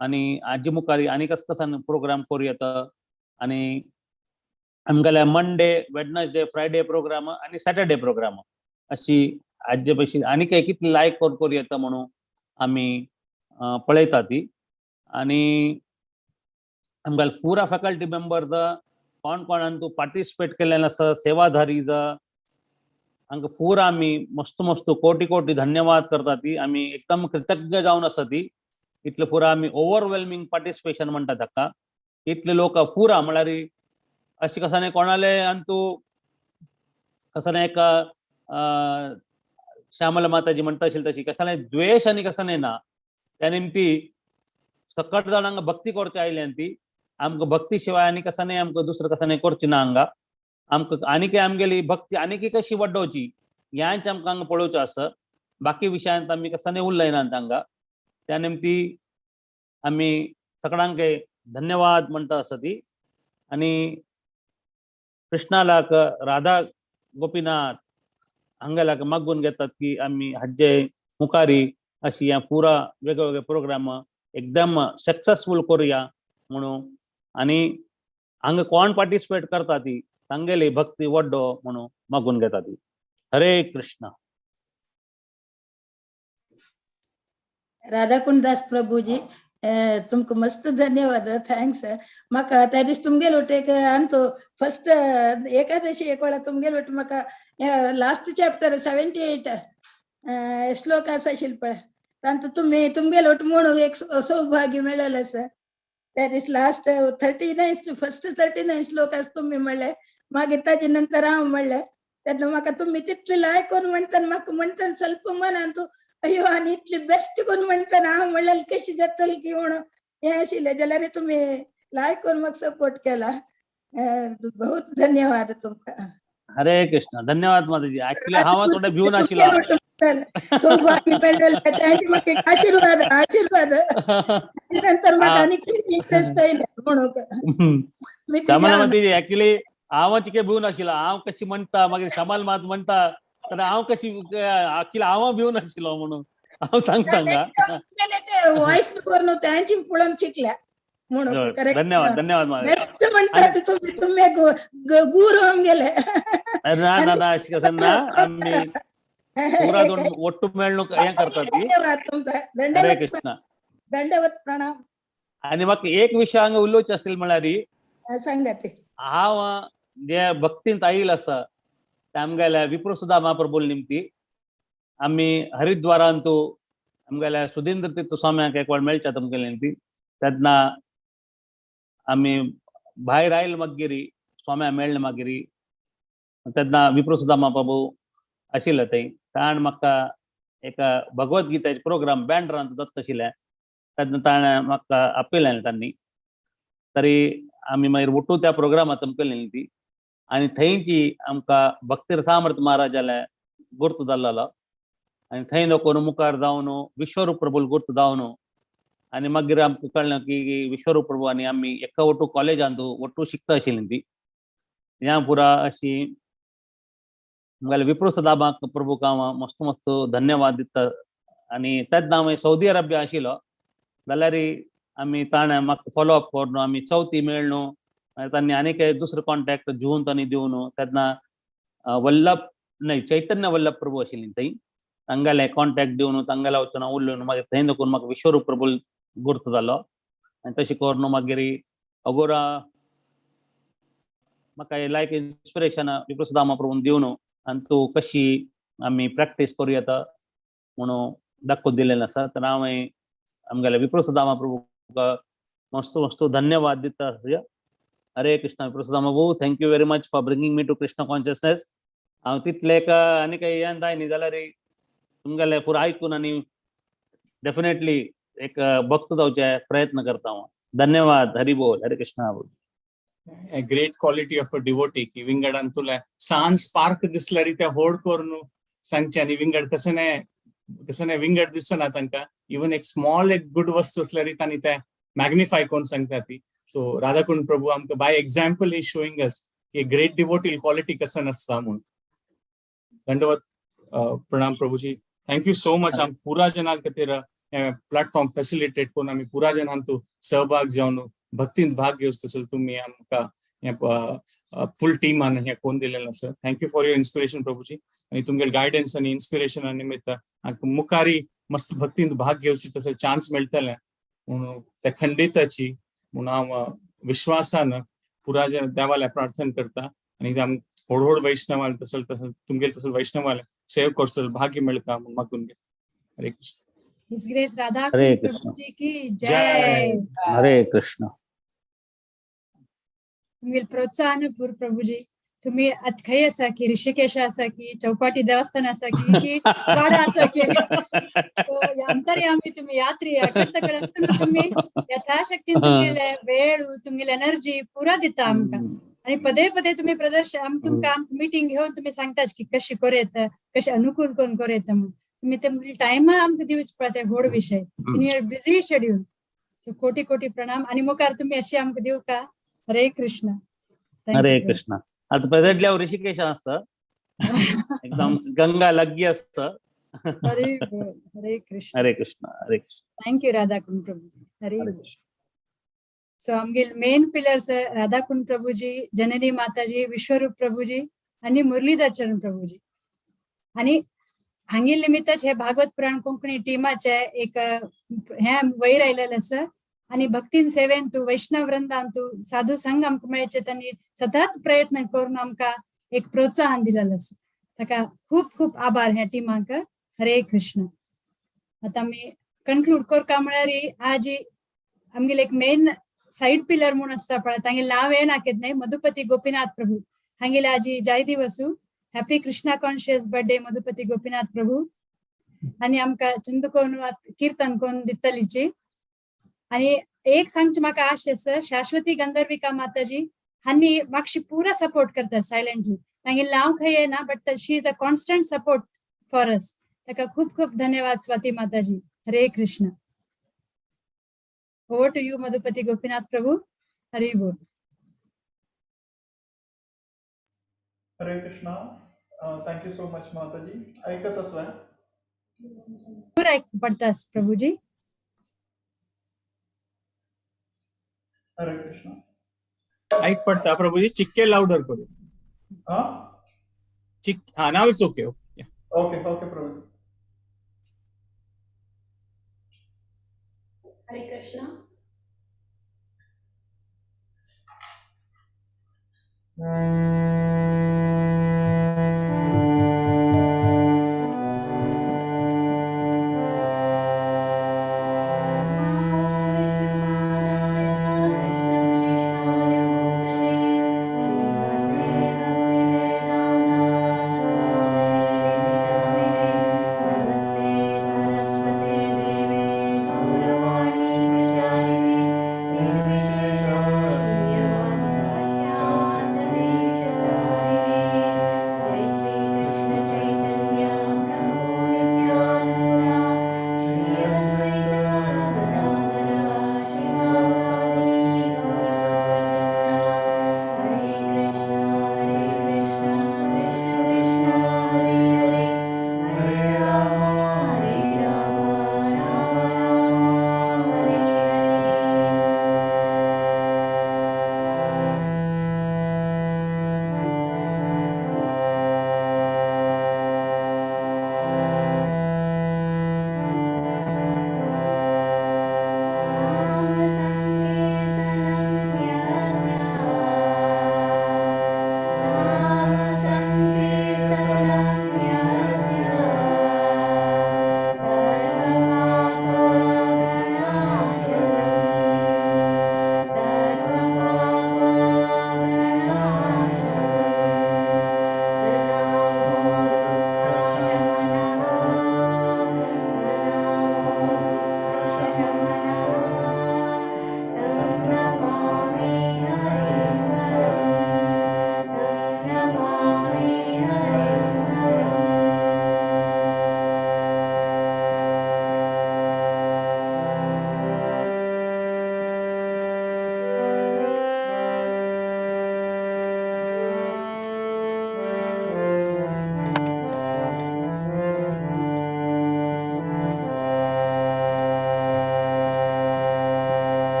आनी हाजे मुखार आनी कस कसान प्रोग्राम करूं येता आनी आमगेले मंडे, वेडनसडे, फ्रायडे प्रोग्राम आनी सॅटर्डे प्रोग्राम अशी हाजे भशेन आनी काय कितले लायक करून करूं येता म्हणून आमी पळयता ती. आनी आमगेले पुरा फॅकल्टी मेंबर्स कोण कोणान तूं पार्टिसिपेट केल्लें आसा, सेवाधारी हांकां पुरा आमी मस्त मस्त कोटी कोटी धन्यवाद करता ती. आमी एकदम कृतज्ञ जावन आसा ती. इतले पुरा आमी ओवरवेल्मिंग पार्टिसिपेशन म्हणटा ताका. इतले लोक पुरा म्हळ्यार अशें कसाने कोणाले अंतू कसाने एक श्यामला माताजी म्हणटा आशिल्ली तशी कसलें द्वेश आनी कसलें ना. त्या निमती सकट जाणांक भक्ती करची आयली आनी ती आमकां भक्ती शिवाय आनी कसलें आमकां दुसरें कसलें करची ना हांगा. आमकां आनीकय आमगेली भक्ती आनीकय कशी वाडोवची ह्यांच आमकां हांगा पळोवचें आसा. बाकी विशयांत आमी कसलें उलयनात हांगा. त्या निमती आमी सगळ्यांक धन्यवाद म्हणटा आसा ती. आनी कृष्णालाक राधा गोपीनाथ हांगेल्याक मागून घेतात की आमी हाजे मुखारी अशी ह्या पुरा वेगवेगळे प्रोग्राम एकदम सक्सेसफूल करुया म्हणून. आनी हांगा कोण पार्टिसिपेट करता ती तांगेली भक्ती वड्डो म्हणून मागून घेता ती. हरे कृष्णा. राधाकुंड दास प्रभुजी तुमकां मस्त धन्यवाद, thanks. म्हाका त्या दीस तुमगेल वटेक आमचो फर्स्ट एकादशी एक वेळा तुमगेल वट म्हाका लास्ट चॅप्टर 78 श्लोक आसा आशिल्लो पळय तांतू तुमी तुमगेल वट म्हणून एक सौभाग्य मेळ्ळेलें आसा. त्या दीस लास्ट 39 फर्स्ट 39 श्लोक आसा तुमी म्हणले, मागीर ताजे नंतर हांव म्हणलें. तेन्ना म्हाका तुमी तितले लायक करून म्हणटना म्हाका म्हणटना ಸ್ವಲ್ಪ मनान अय्यो आनी इतली बेस्ट करून म्हणटना हांव म्हणल्यार कशी जातली की म्हणून हें आशिल्लें. जाल्यार तुमी लायक करून म्हाका सपोर्ट केला, बहुत धन्यवाद तुमकां. हरे कृष्ण. धन्यवाद माताजी. ऍक्च्युली हांव थोडे भिवन आशिल्लो. सौभाग्य मेळ्ळें तांचे म्हाका एक आशिर्वाद आशिर्वाद. नंतर म्हाका आनी खूब इंट्रस्ट आयले म्हणून. श्यामल माताजी ऍक्च्युली हांव चिके भिवन आशिल्लो. हांव कशी म्हणटा मागीर श्यामल मात म्हणटा तर हांव कशी अखिल हांव भिवन आशिल्लो म्हणून हांव सांगता. वॉयस करून तांची पळोवन शिकल्या म्हणून. धन्यवाद धन्यवाद. बेस्ट म्हणटा तुमी तुमी गुरू आमगेले. ना ना ना अशें कशें ना, आमी पुरा दोन ಒಟ್ಟು मेळ्ळो हें करतात ती. धन्यवाद तुमकां. हरे कृष्ण. दंडवत प्रणाम. आनी म्हाका एक विशय हांगा उलोवचें आशिल्लें म्हळ्यार सांगा ते. हांव जे भक्तींत आयिल्लो आसा आमगेल्या विप्र महाप्रभू निमती आमी हरिद्वारांतू आमगेल्या सुधींद्र तीर्थ स्वाम्यांक एक वेळ मेळच्या तुमगेले निमती. तेन्ना आमी भायर आयल मागीर स्वाम्या मेळ्ळे मागीर तेन्ना विप्र महाप्रभू आशिल्ले थंय. ताणें म्हाका एक भगवद्गीतेचे प्रोग्राम बँड्रांत दत्त आशिल्लें तेन्ना ताणें म्हाका आपयलें तांणी. तरी आमी मागीर ಒಟ್ಟು त्या प्रोग्रामात तुमगेले निमती. आनी थंयची आमकां भक्तीरसामृत महाराजाले गुर्त जाल्लो आनी थंय लोक मुखार जावन विश्वरूप प्रभू गुर्त जावन आनी मागीर आमकां कळ्ळें की विश्वरूप प्रभू आनी आमी एका ಒಟ್ಟು कॉलेजांत ಒಟ್ಟು शिकता आशिल्लीं ती. ह्या पुरा अशी आमगेले विप्र सदाबाक प्रभूक हांव मस्त मस्त धन्यवाद दिता. आनी तेन्ना हांव सौदी अरेबिया आशिल्लो जाल्यार आमी ताणें म्हाका फॉलो अप करून आमी चवथी मेळ्ळो. तांणी आनीक दुसरो कॉन्टॅक्ट जून तांणी दिवन तेन्ना वल्लभ न्हय चैतन्य वल्लभ प्रभू आशिल्ली थंय तांगेले कॉन्टॅक्ट दिवन तांगेले वचून हांव उरलो. मागीर थंय देखून म्हाका विश्वरूप प्रभू गुर्त जालो. आनी तशें करून मागीर अगोरा म्हाका लायक इन्स्पिरेशन विप्र प्रभून दिवन आनी तूं कशी आमी प्रॅक्टीस करूं येता म्हणून दाखोवन दिलेलें आसा. तर हांव आमगेल्या विप्र प्रभूक मस्त मस्त धन्यवाद दिता. Hare Krishna. Viprasudama thank you very much for bringing me to Krishna consciousness. हांव तितलें एक आनी काही हें जाय न्ही जाल्यार तुमगेलें पुरो आयकून आनी डेफिनेटली एक भक्त जावचे प्रयत्न करता हांव. धन्यवाद. हरी बोल. हरे कृष्णा. बोल. A great quality of a devotee की विंगडान तुला सान स्पार्क दिसल्यार ते होड करून सांगचे आनी विंगड तशें न्हय तशें न्हय विंगड दिसना तांकां. इवन एक स्मॉल एक गुड वस्तू आसल्यार तांणी ते मॅग्निफाय करून सांगता ती. सो राधाकुंड प्रभू आमकां by example is showing us की ग्रेट डिवोटी क्वालिटी कसन आसता म्हणून. दंडवत प्रणाम Prabhuji. Thank you so much. आम पुरा जनां खातीर प्लॅटफॉर्म फॅसिलिटेट करून आमी पुरा जनांतू सहभाग जावन भक्तींत भाग घेवचो तसो तुमी आमकां फुल टीमान हें कोण दिलेलें आसा. Thank you for your inspiration Prabhuji. आनी तुमगेले गायडन्स आनी इन्स्पिरेशना निमित्त आमकां मुखारी मस्त भक्तींत भाग घेवची तसो चान्स मेळटलें म्हणून त्या खंडिताची म्हणून हांव विश्वासान पुरा जन देवाल्या प्रार्थना करता. आनी आम व्हड व्हड वैष्णवाल तसो तसो तुमगेले तसो वैष्णवाल सेव करचो भाग्य मेळटा म्हणून मागून घेता. हरे Krishna. His Grace Radha Hare Krishna जी की जय. हरे कृष्ण. तुमगेले प्रोत्साहन पूर प्रभुजी. तुम्ही आतां खंय आसा की ऋषिकेश आसा की चौपाटी देवस्थान आसा की की वाडा आसा की, सो अंतर्यामी तुम्ही यात्री करता आसतना तुम्ही यथाशक्तीन तुमगेले वेळ, तुमगेली एनर्जी पुरा दिता आमकां. आणि पदे पदे तुम्ही प्रदर्शन तुमकां मिटींग घेवन तुम्ही सांगताच की कशी करूं येता, कशें अनुकूल करून करूं येता म्हणून. तुम्ही ते टायम आमकां दिवचे पडटा व्हड विशय in your busy schedule. So कोटी कोटी प्रणाम आणि मुखार तुम्ही अशी आमकां दिवका. हरे कृष्ण. हरे कृष्ण. आता प्रेझेंटली हांव ऋषिकेश आसता, एकदम गंगा लग्गी आसता. हरे बोल, Hare Krishna. Hare Krishna, Hare Krishna. Thank you Radhakund Prabhuji. Hare बोल. सो आमगेले मेन पिलर्स राधाकुंड प्रभुजी, जननी माताजी, विश्वरूप प्रभुजी आणि मुरलीधर चरण प्रभुजी. आणि हांगेले निमित्तच हे भागवत पुराण कोंकणी टिमाचे एक हे वयर आयलेलें आसा. आणि भक्तीन सेवेन तू, वैष्णव वृंदान तू, साधू संघ आमकां मेळचे तांणी सतत प्रयत्न करून आमकां एक प्रोत्साहन दिलेलें आसा. ताका खूब खूब आभार ह्या टिमाक. हरे कृष्ण. आतां आमी कन्क्लूड करता म्हळ्यार आज आमगेले एक मेन सायड पिलर म्हणून आसता पळय, तांगेलें नांव हें नाकेत न्हय, मधुपती गोपीनाथ प्रभू. हांगेले आजी जाय दिवसू. Happy Krishna conscious birthday Madhupati Gopinath Prabhu. आनी आमकां चंद कोन कीर्तन कोन दितलीची. आणि एक सांगचे म्हाका आश आसा, शाश्वती गंधर्विका माताजी हांणी मातशी पुरा सपोर्ट करतात सायलेंटली. तांगेलें नांव खंय येना, but she is a constant support for us. ताका खूब खूब धन्यवाद Swati Mataji. Hare Krishna. Over to you Madhupati Gopinath Prabhu. Hari बोल. Hare Krishna. Thank you so much Mataji. ऐकत असवाय पुरा पडतास प्रभुजी. हरे कृष्ण. ऐक पडता प्रभुजी, चिक्के लाउडर करू. हा चिक, हा now it's okay. Okay okay okay Prabhuji. Hare Krishna.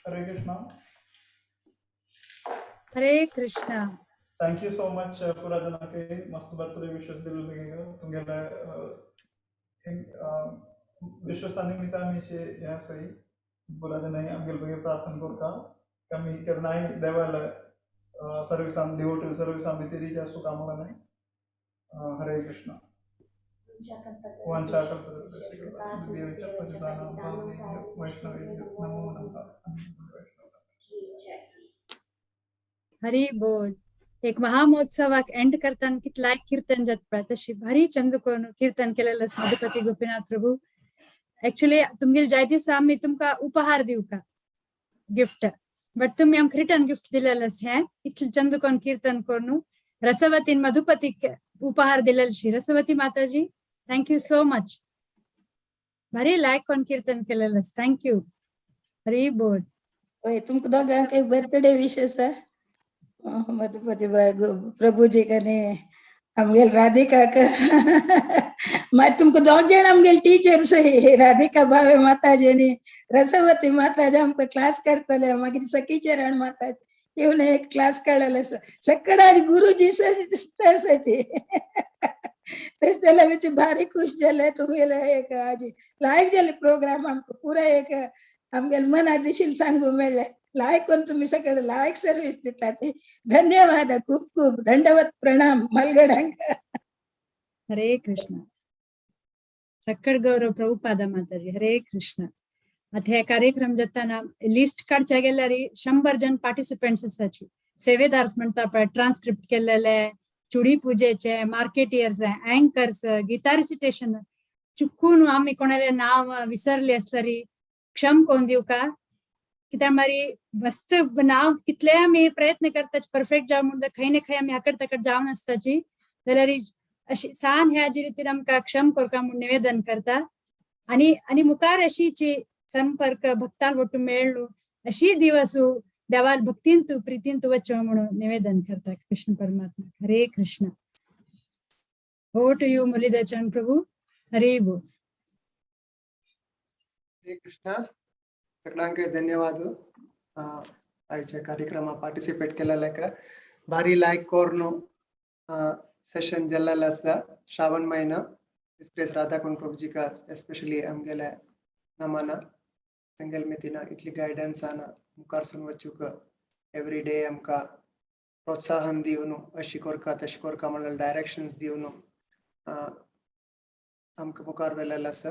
Hare Krishna. Hare Krishna. Thank you so much पुरा जनाके मस्त बर्थडे विशेस दिल्ले तुमगेले विश्वसा निमित्त आमी अशें हें आसाय पुरा जनाय आमगेले बगे प्रार्थना करता आमी केन्नाय देवाले सर्विसान डिवोटेड सर्विसान भितरीच्या सुखां. हरे कृष्ण. नमो नमः. हरी बोल. एक महामहोत्सवाक एंड करताना कितलाय कीर्तन जाता तशी भारी चंद कोण कीर्तन केलेलं मधुपती गोपीनाथ प्रभू. ऍक्च्युली तुमगेले जाय दिवसा आमी तुमकां उपहार दिवका गिफ्ट, बट तुम्ही आमकां रिटर्न गिफ्ट दिलेलं हें इतलें चंद कोण कीर्तन करून रसवतीन मधुपतीक उपहार दिलेलशी. रसवती माताजी thank you so much. भारी लायक कोण कीर्तन केलेलं. Thank you. Hari बोल. तुमकां दोगांक एक बर्थडे विशेस मधुपती प्रभुजी आनी आमगेले राधिकाक. मागीर तुमकां दोग जाण आमगेले टिचर्स राधिका भावे माताजी आनी रसवती माताजी आमकां क्लास काडटले. मागीर सखी चरण माताजी येवन एक क्लास काडलेले आसा. सगळ्या गुरुजी दिसता आसा ती. तशें जाल्यार आमी ती भारी खुश जाले तुमगेले एक आजी लायक जाले प्रोग्राम आमकां पुराय एक आमगेले मना दिशील सांगू मेळ्ळें. लायक कोण तुम्ही सगळे लायक सर्वीस दिता ती. धन्यवाद. खूप खूप दंडवत प्रणाम मलगडांक. हरे कृष्ण. सक्कड गौरव प्रभुपादा माताजी. हरे कृष्ण. आता हे कार्यक्रम जाताना लिस्ट काडच्या गेल्यार 100 जण पार्टिसिपंट्स आसाची. सेवेदार्स म्हणटा पळय, ट्रान्सक्रिप्ट केलेले, चुडी पूजेचे, मार्केटियर्स, अँकर्स, गीता रिसिटेशन. चुकून आमी कोणाले नाव विसरले आसल्यार क्षम कोण दिवका, कित्याक मारी मस्त नाव कितले आमी प्रयत्न करता परफेक्ट जावं म्हणून खंय ना खंय आमी आकड ताकड जावन आसताची. जाल्यार अशी सान ह्या जी रितीन आमकां क्षम करका म्हूण निवेदन करता. आनी आनी मुखार अशीची संपर्क भक्ताल ಒಟ್ಟು मेळ्ळू अशी दिवसू देवाल भक्तीन तू प्रीतीन तू वच्चो म्हणून निवेदन करता कृष्ण परमात्मा. Hare Krishna. Over to you Muralidhar Charan Prabhu. Hare बोल. हरे कृष्ण. सगळ्यांक धन्यवाद आयच्या कार्यक्रमा पार्टिसिपेट केलेल्याक. भारी लायक करून सेशन जाल्लेलें आसा. श्रावण महिना डिस्प्लेस राधाकुंड प्रभुजीका एस्पेशली आमगेले नमन तांगेले मितीन इतली गायडन्स आना मुखार वचूक एवरी डे आमकां प्रोत्साहन दिवन अशी करका तशी करका म्हणल्यार डायरेक्शन्स दिवन आमकां मुखार व्हेलेलें आसा.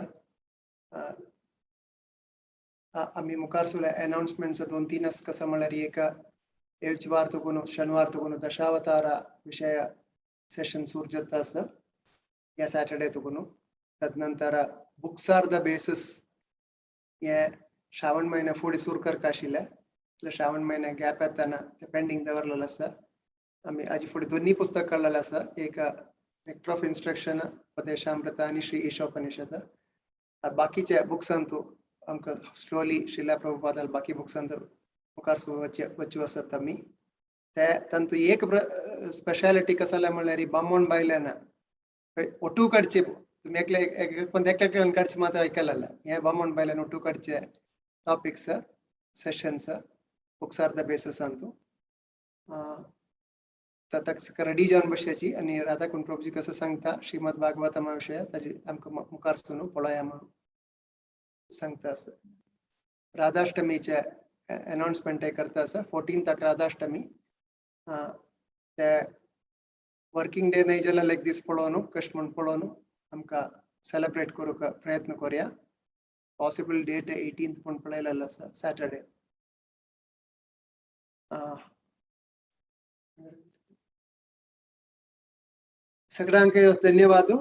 आमी मुखार सुद्दां अनाउन्समेंट्स 2-3 आसा. कसो म्हणल्यार एक येवचे वार तकून शनिवार तकून दशावतारा विशय सेशन सुरू जाता आसा ह्या सॅटर्डे तकून. तदनंतर बुक्स are the basis हे श्रावण महिना फुडें सुरू करपा आशिल्लें. श्रावण महिना गॅप येताना ते पेंडींग दवरलेलें आसा. आमी हाजे फुडें दोन्ही पुस्तक काडलेलें आसा. एक नेक्टर ऑफ इन्स्ट्रक्शन उपदेशामृत आनी श्री ईशोपनिषद. बाकीच्या बुक्सांतू आमकां स्लोली श्रीला प्रभुपादाल बाकी बुक्सांत मुखार वच्चू आसात आमी. ते तांतू एक स्पेशालिटी कसो जालें म्हणल्यार बामण बायल्यान ಒಟ್ಟು काडचे तुमी एकले पण एकल्यान काडचे मात्र आयकलें. हे बामण बायल्यान ಒಟ್ಟು काडचे topics sessions books are the basis Antu ताका रेडी जावन बसयाची. आनी राधाकुंड प्रभुजी कसो सांगता श्रीमद भागवतमा विशय ताजी आमकां मुखार न्हू पळोवया म्हणून सांगता आसा. राधाष्टमीचे अनाउन्समेंट करता आसा. 14 राधाष्टमी ते वर्किंग डे न्हय जाल्यार एक दीस पळोवन कशें म्हूण पळोवन आमकां सेलिब्रेट करूंक प्रयत्न करुया. पॉसिबल डेट 18 म्हूण पळयलेलो आसा सॅटर्डे. सगळ्यांक धन्यवाद.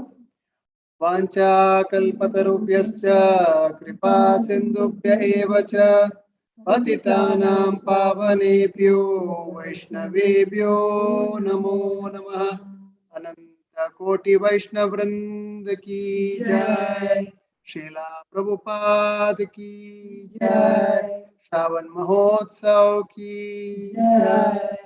वाञ्छाकल्पतरुभ्यश्च कृपा सिन्धुभ्य एव च पतितानां पावनेभ्यो वैष्णवेभ्यो नमो नमः. अनंत कोटि वैष्णव वृंद की जय. श्रीला प्रभुपाद की जय. श्रावण महोत्सव की जय.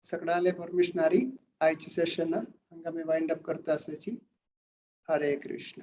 सगळ्याले परमिशनारी आयची सेशन हांगा मी वाइंड अप करता आसाची. हरे कृष्ण.